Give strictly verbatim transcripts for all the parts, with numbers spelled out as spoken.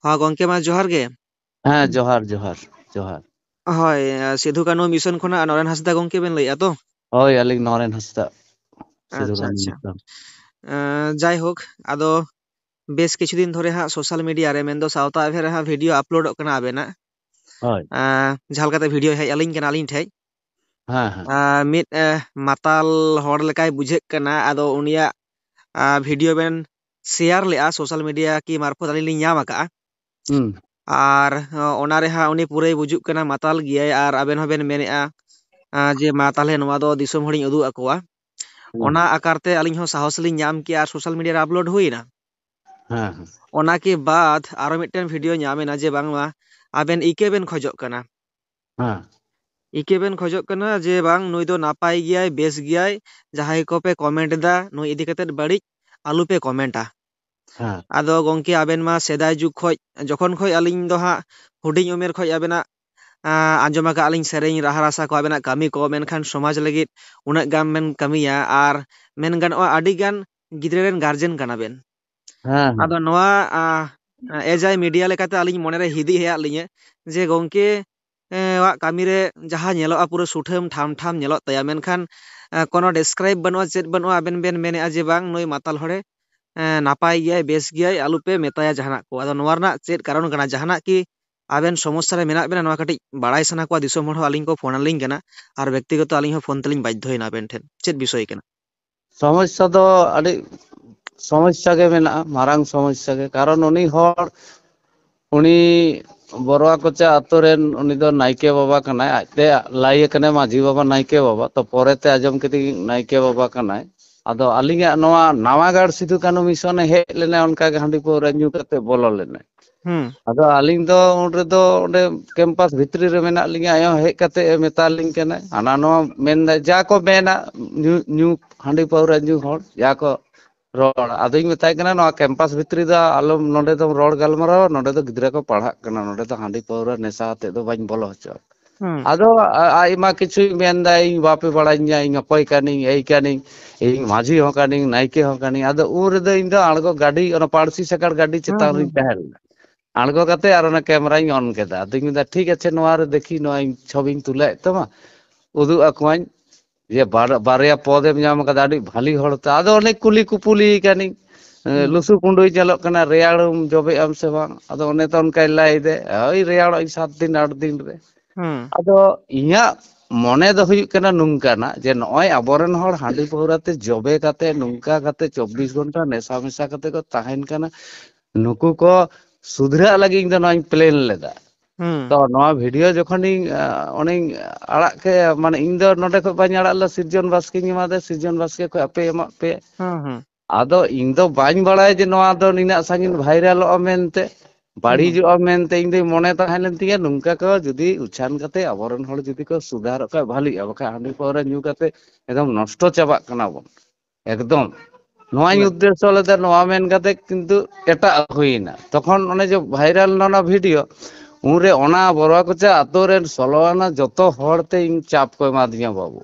ᱦᱚᱸ, ᱜᱚᱝᱠᱮ ᱢᱟ ᱡᱚᱦᱟᱨ ᱜᱮ᱾ ᱦᱮᱸ, ᱡᱚᱦᱟᱨ, ᱡᱚᱦᱟᱨ, ᱡᱚᱦᱟᱨ᱾ ᱦᱳᱭ, ᱟᱸ, ᱥᱤᱫᱷᱩ ᱠᱟᱹᱱᱦᱩ mission ᱠᱷᱚᱱᱟᱜ ᱱᱚᱨᱮᱱ ᱦᱟᱸᱥᱫᱟ ᱜᱚᱝᱠᱮ ᱵᱮᱱ ᱞᱟᱹᱭᱮᱜᱼᱟ ᱛᱚ? ᱦᱳᱭ, ᱟᱹᱞᱤᱧ ᱱᱚᱨᱮᱱ ᱦᱟᱸᱥᱫᱟ, ᱥᱤᱫᱷᱩ ᱟᱪᱪᱷᱟ, ᱠᱟᱹᱱᱦᱩ ᱟᱪᱪᱷᱟ᱾ mission᱾ ᱟᱸ, ᱡᱟᱭᱦᱳᱠ, ᱟᱫᱚ ᱵᱮᱥ ᱠᱤᱪᱷᱩ ᱫᱤᱱ ᱫᱷᱚᱨᱮ ᱦᱟᱸᱜ social media ᱨᱮ, ᱢᱮᱱᱫᱚ ᱥᱟᱶᱛᱟ ᱮᱵᱷᱮᱱ ᱨᱮ ᱦᱟᱸᱜ video uploadᱚᱜ ᱠᱟᱱᱟ ᱟᱵᱮᱱᱟᱜ᱾ ᱦᱳᱭ᱾ ᱟᱸ, ᱡᱟᱦᱟᱸ ᱞᱮᱠᱟᱛᱮ video ᱦᱮᱡ ᱟᱹᱞᱤᱧ ᱠᱟᱱᱟ ᱟᱹᱞᱤᱧ ᱴᱷᱮᱡ᱾ ᱦᱮᱸ, ᱦᱮᱸ᱾ ᱟᱸ, ᱢᱤᱫ, ᱮ, ᱢᱟᱛᱟᱞ ᱦᱚᱲ ᱞᱮᱠᱟᱭ ᱵᱩᱡᱷᱟᱹᱜ ᱠᱟᱱᱟ, ᱟᱫᱚ ᱩᱱᱤᱭᱟᱜ, ᱟᱸ, video ᱵᱮᱱ share ᱞᱮᱜᱼᱟ social media ᱠᱤ ᱢᱟᱨᱯᱷᱚᱛ ᱟᱹᱞᱤᱧ ᱞᱤᱧ ᱧᱟᱢ ᱟᱠᱟᱜᱼᱟ᱾ ᱦᱩᱸ᱾ ᱟᱨ, ᱚ, ᱚᱱᱟ ᱨᱮ ᱦᱟᱸᱜ ᱩᱱᱤ ᱯᱩᱨᱟᱹᱭ ᱵᱩᱡᱩᱜ ᱠᱟᱱᱟ, ᱢᱟᱛᱟᱞ ᱜᱮᱭᱟᱭ, ᱟᱨ ᱟᱵᱮᱱ ᱦᱚᱸᱵᱮᱱ ᱢᱮᱱᱮᱜᱼᱟ, ᱟᱸ, ᱡᱮ ᱢᱟ ᱛᱟᱦᱞᱮ ᱱᱚᱣᱟ ᱫᱚ ᱫᱤᱥᱚᱢ ᱦᱚᱲᱤᱧ ᱩᱫᱩᱜ ᱟᱠᱚᱣᱟ᱾ ᱦᱩᱸ᱾ ᱚᱱᱟ ᱟᱠᱟᱨ ᱛᱮ ᱟᱹᱞᱤᱧ ᱦᱚᱸ ᱥᱟᱦᱚᱥ ᱞᱤᱧ ᱧᱟᱢ ᱠᱮᱜᱼᱟ ᱟᱨ social media ᱨᱮ upload ᱦᱩᱭᱱᱟ᱾ ᱦᱮᱸ, ᱦᱮᱸ᱾ ᱚᱱᱟ ᱠᱮ ᱵᱟᱫ ᱟᱨᱚ ᱢᱤᱫᱴᱮᱱ video ᱧᱟᱢ ᱮᱱᱟ ᱡᱮ ᱵᱟᱝᱢᱟ ᱟᱵᱮᱱ ᱤᱠᱟᱹ ᱵᱮᱱ ᱠᱷᱚᱡᱚᱜ ᱠᱟᱱᱟ᱾ ᱦᱮᱸ᱾ ᱤᱠᱟᱹ ᱵᱮᱱ ᱠᱷᱚᱡᱚᱜ ᱠᱟᱱᱟ ᱡᱮ ᱵᱟᱝ ᱱᱩᱭ ᱫᱚ ᱱᱟᱯᱟᱭ ᱜᱮᱭᱟᱭ, ᱵᱮᱥ ᱜᱮᱭᱟᱭ, ᱡᱟᱦᱟᱸᱭ ᱠᱚᱯᱮ comment ᱮᱫᱟ ᱱᱩᱭ ᱤᱫᱤ ᱠᱟᱛᱮᱫ ᱵᱟᱹᱲᱤᱡ ᱟᱞᱚᱯᱮ comment ᱟ᱾ ᱦᱮᱸ᱾ ᱟᱫᱚ ᱜᱚᱝᱠᱮ ᱟᱵᱮᱱ ᱢᱟ ᱥᱮᱫᱟᱭ ᱡᱩᱜᱽ ᱠᱷᱚᱡ, ᱡᱚᱠᱷᱚᱱ ᱠᱷᱚᱡ ᱟᱹᱞᱤᱧ ᱫᱚ ᱦᱟᱸᱜ ᱦᱩᱰᱤᱧ ᱩᱢᱮᱨ ᱠᱷᱚᱡ ᱟᱵᱮᱱᱟᱜ, ᱟᱸ, ᱟᱸᱡᱚᱢ ᱟᱠᱟᱫ ᱞᱤᱧ ᱥᱮᱨᱮᱧ ᱨᱟᱦᱟ ᱨᱟᱥᱟ ᱠᱚ, ᱟᱵᱮᱱᱟᱜ ᱠᱟᱹᱢᱤ ᱠᱚ, ᱢᱮᱱᱠᱷᱟᱱ ᱥᱚᱢᱟᱡᱽ ᱞᱟᱹᱜᱤᱫ ᱩᱱᱟᱹᱜ ᱜᱟᱱ ᱵᱮᱱ ᱠᱟᱹᱢᱤᱭᱟ ᱟᱨ ᱢᱮᱱ ᱜᱟᱱᱚᱜᱼᱟ ᱟᱹᱰᱤ ᱜᱟᱱ ᱜᱤᱫᱽᱨᱟᱹ ᱨᱮᱱ guardian ᱠᱟᱱᱟ ᱵᱮᱱ᱾ ᱦᱮᱸ, ᱦᱮᱸ᱾ ᱟᱫᱚ ᱱᱚᱣᱟ, ᱟᱸ, ᱮᱡᱟᱭ media ᱞᱮᱠᱟᱛᱮ ᱟᱹᱞᱤᱧ ᱢᱚᱱᱮᱨᱮ ᱦᱤᱫᱤᱡ ᱦᱮᱡ ᱟᱫ ᱞᱤᱧᱟᱹ ᱡᱮ ᱜᱚᱝᱠᱮ, ᱮᱸ, ᱣᱟᱜ ᱠᱟᱹᱢᱤ ᱨᱮ ᱡᱟᱦᱟᱸ ᱧᱮᱞᱚᱜᱼᱟ ᱯᱩᱨᱟᱹ ᱥᱩᱴᱷᱟᱹᱢ ᱴᱷᱟᱢ ᱴᱷᱟᱢ ᱧᱮᱞᱚᱜ ᱛᱟᱭᱟ, ᱢᱮᱱᱠᱷᱟᱱ, ᱮᱸ, ᱠᱳᱱᱳ describe ᱵᱟᱹᱱᱩᱜᱼᱟ, ᱪᱮᱫ ᱵᱟᱹᱱᱩᱜᱼᱟ, ᱟᱵᱮᱱ ᱵᱮᱱ ᱢᱮᱱᱮᱫᱼᱟ ᱡᱮ ᱵᱟᱝ ᱱᱩᱭ ᱢᱟᱛᱟᱞ ᱦᱚᱲᱮ, ᱮᱸ, ᱱᱟᱯᱟᱭ ᱜᱮᱭᱟᱭ, ᱵᱮᱥ ᱜᱮᱭᱟᱭ, ᱟᱞᱚᱯᱮ ᱢᱮᱛᱟᱭᱟ ᱡᱟᱦᱟᱱᱟᱜ ᱠᱚ᱾ ᱟᱫᱚ ᱱᱚᱣᱟ ᱨᱮᱱᱟᱜ ᱪᱮᱫ ᱠᱟᱨᱚᱱ ᱠᱟᱱᱟ? ᱡᱟᱦᱟᱱᱟᱜ ᱠᱤ ᱟᱵᱮᱱ ᱥᱚᱢᱚᱥᱥᱟ ᱨᱮ ᱢᱮᱱᱟᱜ ᱵᱮᱱᱟ? ᱱᱚᱣᱟ ᱠᱟᱹᱴᱤᱡ ᱵᱟᱲᱟᱭ ᱥᱟᱱᱟ ᱠᱚᱣᱟ ᱫᱤᱥᱚᱢ ᱦᱚᱲ ᱦᱚᱸ, ᱟᱹᱞᱤᱧ ᱠᱚ ᱯᱷᱳᱱ ᱟᱹᱞᱤᱧ ᱠᱟᱱᱟ ᱟᱨ ᱵᱮᱠᱛᱤᱜᱚᱛᱚ ᱟᱹᱞᱤᱧ ᱦᱚᱸ ᱯᱷᱳᱱ ᱛᱮᱞᱤᱧ ᱵᱟᱫᱽᱫᱷᱚᱭᱮᱱᱟ ᱟᱵᱮᱱ ᱴᱷᱮᱱ᱾ ᱪᱮᱫ ᱵᱤᱥᱚᱭ ᱠᱟᱱᱟ? ᱥᱚᱢᱚᱥᱥᱟ ᱫᱚ ᱟᱹᱰᱤ ᱥᱚᱢᱚᱥᱥᱟ ᱜᱮ ᱢᱮᱱᱟᱜᱼᱟ, ᱢᱟᱨᱟᱝ ᱥᱚᱢᱚᱥᱥᱟ ᱜᱮ᱾ ᱠᱟᱨᱚᱱ ᱩᱱᱤ ᱦᱚᱲ, ᱩᱱᱤ ᱵᱚᱨᱚᱣᱟ ᱠᱚᱪᱟ ᱟᱛᱳ ᱨᱮᱱ, ᱩᱱᱤ ᱫᱚ ᱱᱟᱭᱠᱮ ᱵᱟᱵᱟ ᱠᱟᱱᱟᱭ, ᱟᱡᱛᱮ ᱞᱟᱹᱭ ᱟᱠᱟᱱᱟᱭ ᱢᱟᱹᱡᱷᱤ ᱵᱟᱵᱟ, ᱱᱟᱭᱠᱮ ᱵᱟᱵᱟ᱾ ᱛᱚ ᱯᱚᱨᱮᱛᱮ ᱟᱸᱡᱚᱢ ᱠᱤᱫᱟᱹᱧ ᱱᱟᱭᱠᱮ ᱵᱟᱵᱟ ᱠᱟᱱᱟᱭ᱾ ᱟᱫᱚ ᱟᱹᱞᱤᱧᱟᱜ ᱱᱚᱣᱟ ᱱᱟᱣᱟᱜᱟᱲ ᱥᱤᱫᱩ ᱠᱟᱹᱱᱦᱩ mission ᱮ ᱦᱮᱡ ᱞᱮᱱᱟ, ᱚᱱᱠᱟ ᱜᱮ ᱦᱟᱺᱰᱤ ᱯᱟᱹᱣᱨᱟᱹ ᱧᱩ ᱠᱟᱛᱮ ᱵᱚᱞᱚ ᱞᱮᱱᱟᱭ᱾ ᱦᱩᱸ᱾ ᱟᱫᱚ ᱟᱹᱞᱤᱧ ᱫᱚ ᱩᱱ ᱨᱮᱫᱚ ᱚᱸᱰᱮ campus ᱵᱷᱤᱛᱨᱤ ᱨᱮ ᱢᱮᱱᱟᱜ ᱞᱤᱧᱟ, ᱟᱡ ᱦᱚᱸ ᱦᱮᱡ ᱠᱟᱛᱮ ᱮ ᱢᱮᱛᱟ ᱞᱤᱧ ᱠᱟᱱᱟ, ᱦᱟᱱᱟ ᱱᱚᱣᱟ ᱢᱮᱱᱫᱟ, ᱡᱟ ᱠᱚ ᱢᱮᱱᱟ, ᱧᱩ, ᱧᱩ, ᱦᱟᱺᱰᱤ ᱯᱟᱹᱣᱨᱟᱹ ᱧᱩ ᱦᱚᱲ, ᱡᱟ ᱠᱚ ᱨᱚᱲ᱾ ᱟᱫᱚᱧ ᱢᱮᱛᱟᱭ ᱠᱟᱱᱟ, ᱱᱚᱣᱟ campus ᱵᱷᱤᱛᱨᱤ ᱫᱚ ᱟᱞᱚᱢ, ᱱᱚᱸᱰᱮ ᱫᱚᱢ ᱨᱚᱲ ᱜᱟᱞᱢᱟᱨᱟᱣᱟ, ᱱᱚᱸᱰᱮ ᱫᱚ ᱜᱤᱫᱽᱨᱟᱹ ᱠᱚ ᱯᱟᱲᱦᱟᱜ ᱠᱟᱱᱟ, ᱱᱚᱸᱰᱮ ᱫᱚ ᱦᱟᱺᱰᱤ ᱯᱟᱹᱣᱨᱟᱹ ᱱᱮᱥᱟ ᱟᱛᱮᱫ ᱫᱚ ᱵᱟᱹᱧ ᱵᱚᱞᱚ ᱦᱚᱪᱚᱣᱟᱜ᱾ ᱦᱩᱸ᱾ ᱟᱫᱚ ᱟ-, ᱟᱭᱢᱟ ᱠᱤᱪᱷᱩᱭ ᱢᱮᱱᱫᱟ, ᱤᱧ ᱵᱟᱯᱮ ᱵᱟᱲᱟᱧᱟ, ᱤᱧ ᱚᱠᱚᱭ ᱠᱟᱹᱱᱟᱹᱧ, ᱮᱭ ᱠᱟᱹᱱᱟᱹᱧ, ᱤᱧ ᱢᱟᱹᱡᱷᱤ ᱦᱚᱸ ᱠᱟᱹᱱᱟᱹᱧ, ᱱᱟᱭᱠᱮ ᱦᱚᱸ ᱠᱟᱹᱱᱟᱹᱧ᱾ ᱟᱫᱚ ᱩᱱ ᱨᱮᱫᱚ ᱤᱧ ᱫᱚ ᱟᱬᱜᱚ ᱜᱟᱹᱰᱤ, ᱚᱱᱟ ᱯᱟᱹᱨᱥᱤ ᱥᱟᱜᱟᱲ ᱜᱟᱹᱰᱤ ᱦᱩᱸ, ᱪᱮᱛᱟᱱ ᱦᱩᱸ, ᱨᱤᱧ ᱦᱩᱸ᱾ ᱛᱟᱦᱮᱸ ᱞᱮᱱᱟ᱾ ᱟᱬᱜᱚ ᱠᱟᱛᱮ ᱟᱨ ᱚᱱᱟ ᱠᱮᱢᱨᱟᱧ ᱚᱱ ᱠᱮᱫᱟ᱾ ᱟᱫᱚᱧ ᱢᱮᱱᱫᱟ, "ᱴᱷᱤᱠ ᱟᱪᱷᱮ, ᱱᱚᱣᱟ ᱨᱮ ᱫᱮᱠᱷᱤ, ᱱᱚᱣᱟᱧ ᱪᱷᱚᱵᱤᱧ ᱛᱩᱞᱟᱹᱣᱮᱫ ᱛᱟᱢᱟ, ᱩᱫᱩᱜ ᱟᱠᱚᱣᱟᱧ ᱡᱮ ᱵᱟᱨ-, ᱵᱟᱨᱭᱟ ᱯᱚᱫᱮᱢ ᱧᱟᱢ ᱠᱟᱫᱟ, ᱟᱹᱰᱤ ᱵᱷᱟᱞᱤ ᱦᱚᱲ ᱛᱮ᱾" ᱟᱫᱚ ᱚᱱᱮ ᱠᱩᱞᱤ ᱠᱩᱯᱩᱞᱤ ᱠᱟᱹᱱᱟᱹᱧ, ᱮ, ᱦᱩᱸ᱾ ᱞᱩᱥᱩ ᱯᱩᱸᱰᱩᱭ ᱧᱮᱞᱚᱜ ᱠᱟᱱᱟ, "ᱨᱮᱭᱟᱲ ᱮᱢ ᱡᱚᱵᱮᱜ ᱟᱢ ᱥᱮ ᱵᱟᱝ?" ᱟᱫᱚ ᱚᱱᱮ ᱛᱚ ᱚᱱᱠᱟᱭ ᱞᱟᱹᱭ ᱫᱮ, "ᱳᱭ ᱨᱮᱭᱟᱲᱚᱜ ᱟᱹᱧ ᱥᱟᱛ ᱫᱤᱱ ᱟᱴ ᱫᱤᱱ ᱨᱮ᱾" ᱦᱩᱸ᱾ ᱟᱫᱚ ᱤᱧᱟᱹᱜ ᱢᱚᱱᱮ ᱫᱚ ᱦᱩᱭᱩᱜ ᱠᱟᱱᱟ ᱱᱚᱝᱠᱟᱱᱟᱜ, ᱡᱮ ᱱᱚᱜᱼᱚᱭ ᱟᱵᱚᱨᱮᱱ ᱦᱚᱲ ᱦᱟᱺᱰᱤ ᱯᱟᱹᱣᱨᱟᱹ ᱛᱮ ᱡᱚᱵᱮ ᱠᱟᱛᱮ, ᱱᱚᱝᱠᱟ ᱠᱟᱛᱮ, ᱪᱚᱵᱵᱤᱥ ᱜᱷᱚᱱᱴᱟ ᱱᱮᱥᱟ ᱢᱮᱥᱟ ᱠᱟᱛᱮ ᱠᱚ ᱛᱟᱦᱮᱱ ᱠᱟᱱᱟ, ᱱᱩᱠᱩ ᱠᱚ ᱥᱩᱫᱷᱨᱟᱹᱜ ᱞᱟᱹᱜᱤᱫ ᱤᱧ ᱫᱚ ᱱᱚᱣᱟᱧ ᱯᱞᱮᱱ ᱞᱮᱫᱟ᱾ ᱦᱩᱸ᱾ ᱛᱚ ᱱᱚᱣᱟ ᱵᱷᱤᱰᱤᱭᱳ ᱡᱚᱠᱷᱚᱱᱤᱧ, ᱟ, ᱚᱱᱮᱧ ᱟᱲᱟᱜ ᱠᱮᱫ, ᱢᱟᱱᱮ ᱤᱧ ᱫᱚ ᱱᱚᱰᱮ ᱠᱷᱚᱱ ᱵᱟᱹᱧ ᱟᱲᱟᱜ ᱞᱮᱫᱟ, ᱥᱤᱨᱡᱚᱱ ᱵᱟᱥᱠᱮᱧ ᱮᱢᱟᱫᱮ, ᱥᱤᱨᱡᱚᱱ ᱵᱟᱥᱠᱮ ᱠᱷᱚᱱ ᱟᱯᱮ ᱮᱢᱟᱜ ᱯᱮ᱾ ᱦᱩᱸ, ᱦᱩᱸ᱾ ᱟᱫᱚ ᱤᱧ ᱫᱚ ᱵᱟᱹᱧ ᱵᱟᱲᱟᱭᱟ ᱡᱮ ᱱᱚᱣᱟ ᱫᱚ ᱱᱤᱱᱟᱹᱜ ᱥᱟᱺᱜᱤᱧ ᱵᱷᱟᱭᱨᱟᱞᱚᱜᱼᱟ ᱢᱮᱱᱛᱮ, ᱦᱩᱸ᱾ ᱵᱟᱹᱲᱤᱡᱚᱜᱼᱟ ᱢᱮᱱᱛᱮ ᱤᱧ ᱫᱚᱧ ᱢᱚᱱᱮ ᱛᱟᱦᱮᱸ ᱞᱮᱱ ᱛᱤᱧᱟᱹ, ᱱᱚᱝᱠᱟ ᱠᱚ ᱡᱩᱫᱤ ᱩᱪᱷᱟᱱ ᱠᱟᱛᱮ ᱟᱵᱚᱨᱮᱱ ᱦᱚᱲ ᱡᱩᱫᱤ ᱠᱚ ᱥᱩᱫᱷᱟᱨᱚᱜ ᱠᱷᱟᱡ ᱵᱷᱟᱞᱤᱜᱼᱟ, ᱵᱟᱠᱷᱟᱡ ᱦᱟᱺᱰᱤ ᱯᱟᱹᱣᱨᱟᱹ ᱧᱩ ᱠᱟᱛᱮ ᱮᱠᱫᱚᱢ ᱱᱚᱥᱴᱚ ᱪᱟᱵᱟᱜ ᱠᱟᱱᱟ ᱵᱚᱱ᱾ ᱮᱠᱫᱚᱢ᱾ ᱱᱚᱣᱟᱧ ᱦᱩᱸ᱾ ᱩᱫᱽᱫᱮᱥᱥᱚ ᱞᱮᱫᱟ, ᱱᱚᱣᱟ ᱢᱮᱱ ᱠᱟᱛᱮ ᱠᱤᱱᱛᱩ ᱮᱴᱟᱜ ᱦᱩᱭᱱᱟ᱾ ᱛᱚᱠᱷᱚᱱ ᱚᱱᱮ ᱡᱮ ᱵᱷᱟᱭᱨᱟᱞ ᱮᱱᱟ ᱚᱱᱟ ᱵᱷᱤᱰᱤᱭᱳ, ᱩᱱᱨᱮ ᱚᱱᱟ ᱵᱚᱨᱣᱟ ᱠᱚᱪᱟ ᱟᱛᱳ ᱨᱮᱱ ᱥᱳᱞᱳ ᱟᱱᱟ ᱡᱚᱛᱚ ᱦᱚᱲ ᱛᱮ ᱤᱧ ᱪᱟᱯ ᱠᱚ ᱮᱢᱟᱫᱤᱧᱟ ᱵᱟᱹᱵᱩ᱾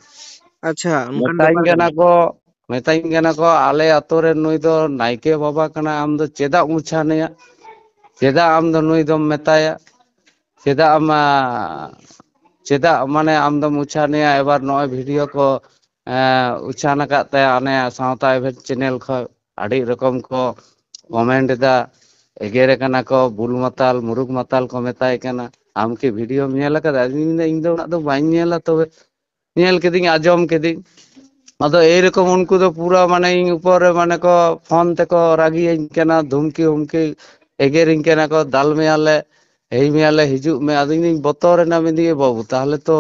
ᱟᱪᱪᱷᱟ, ᱚᱱᱠᱟᱱ ᱢᱮᱛᱟᱧ ᱵᱮᱯᱟᱨ ᱠᱟᱱᱟ ᱠᱟᱱᱟ᱾ ᱠᱚ, ᱢᱮᱛᱟᱧ ᱠᱟᱱᱟ ᱠᱚ, "ᱟᱞᱮ ᱟᱛᱳ ᱨᱮ ᱱᱩᱭ ᱫᱚ ᱱᱟᱭᱠᱮ ᱵᱟᱵᱟ ᱠᱟᱱᱟᱭ, ᱟᱢ ᱫᱚ ᱪᱮᱫᱟᱜ ᱮᱢ ᱩᱪᱷᱟᱱᱮᱭᱟ? ᱪᱮᱫᱟᱜ ᱟᱢ ᱫᱚ ᱱᱩᱭ ᱫᱚᱢ ᱢᱮᱛᱟᱭᱟ? ᱪᱮᱫᱟᱜ ᱟᱢ, ᱟ, ᱪᱮᱫᱟᱜ ᱢᱟᱱᱮ ᱟᱢ ᱫᱚᱢ ᱩᱪᱷᱟᱱᱮᱭᱟ?" ᱮᱵᱟᱨ ᱱᱚᱜᱼᱚᱭ ᱵᱷᱤᱰᱤᱭᱳ ᱠᱚ, ᱮ, ᱩᱪᱷᱟᱱ ᱟᱠᱟᱫ ᱛᱟᱭᱟ ᱚᱱᱮ ᱥᱟᱶᱛᱟ ᱤᱵᱷᱮᱱᱴ ᱪᱮᱱᱮᱞ ᱠᱷᱚᱱ, ᱟᱹᱰᱤ ᱨᱚᱠᱚᱢ ᱠᱚ ᱠᱚᱢᱮᱱᱴ ᱮᱫᱟ, ᱮᱜᱮᱨᱮ ᱠᱟᱱᱟ ᱠᱚ, "ᱵᱩᱞ ᱢᱟᱛᱟᱞ, ᱢᱩᱨᱩᱠ ᱢᱟᱛᱟᱞ" ᱠᱚ ᱢᱮᱛᱟᱭ ᱠᱟᱱᱟ᱾ "ᱟᱢ ᱠᱤ ᱵᱷᱤᱰᱤᱭᱳᱢ ᱧᱮᱞ ᱟᱠᱟᱫᱟ?" ᱤᱧ ᱫᱚ, ᱤᱧ ᱫᱚ ᱩᱱᱟᱹᱜ ᱫᱚ ᱵᱟᱹᱧ ᱧᱮᱞᱟ, ᱛᱚᱵᱮ ᱧᱮᱞ ᱠᱤᱫᱤᱧ, ᱟᱸᱡᱚᱢ ᱠᱤᱫᱤᱧ᱾ ᱟᱫᱚ ᱮᱭᱨᱚᱠᱚᱢ ᱩᱱᱠᱩ ᱫᱚ ᱯᱩᱨᱟᱹ ᱢᱟᱱᱮ ᱤᱧ ᱩᱯᱚᱨ ᱨᱮ ᱢᱟᱱᱮ ᱠᱚ ᱯᱷᱳᱱ ᱛᱮᱠᱚ ᱨᱟᱹᱜᱤᱭᱟᱹᱧ ᱠᱟᱱᱟ, ᱫᱷᱩᱢᱠᱤ ᱦᱩᱢᱠᱤ, ᱮᱜᱮᱨᱤᱧ ᱠᱟᱱᱟ ᱠᱚ, "ᱫᱟᱞ ᱢᱮᱭᱟᱞᱮ, ᱦᱮᱭ ᱢᱮᱭᱟᱞᱮ, ᱦᱤᱡᱩᱜ ᱢᱮ᱾" ᱟᱫᱚ ᱤᱧ ᱫᱩᱧ ᱵᱚᱛᱚᱨ ᱮᱱᱟ, ᱢᱮᱱᱫᱟᱹᱧ, "ᱮ ᱵᱟᱹᱵᱩ, ᱛᱟᱦᱚᱞᱮ ᱛᱚ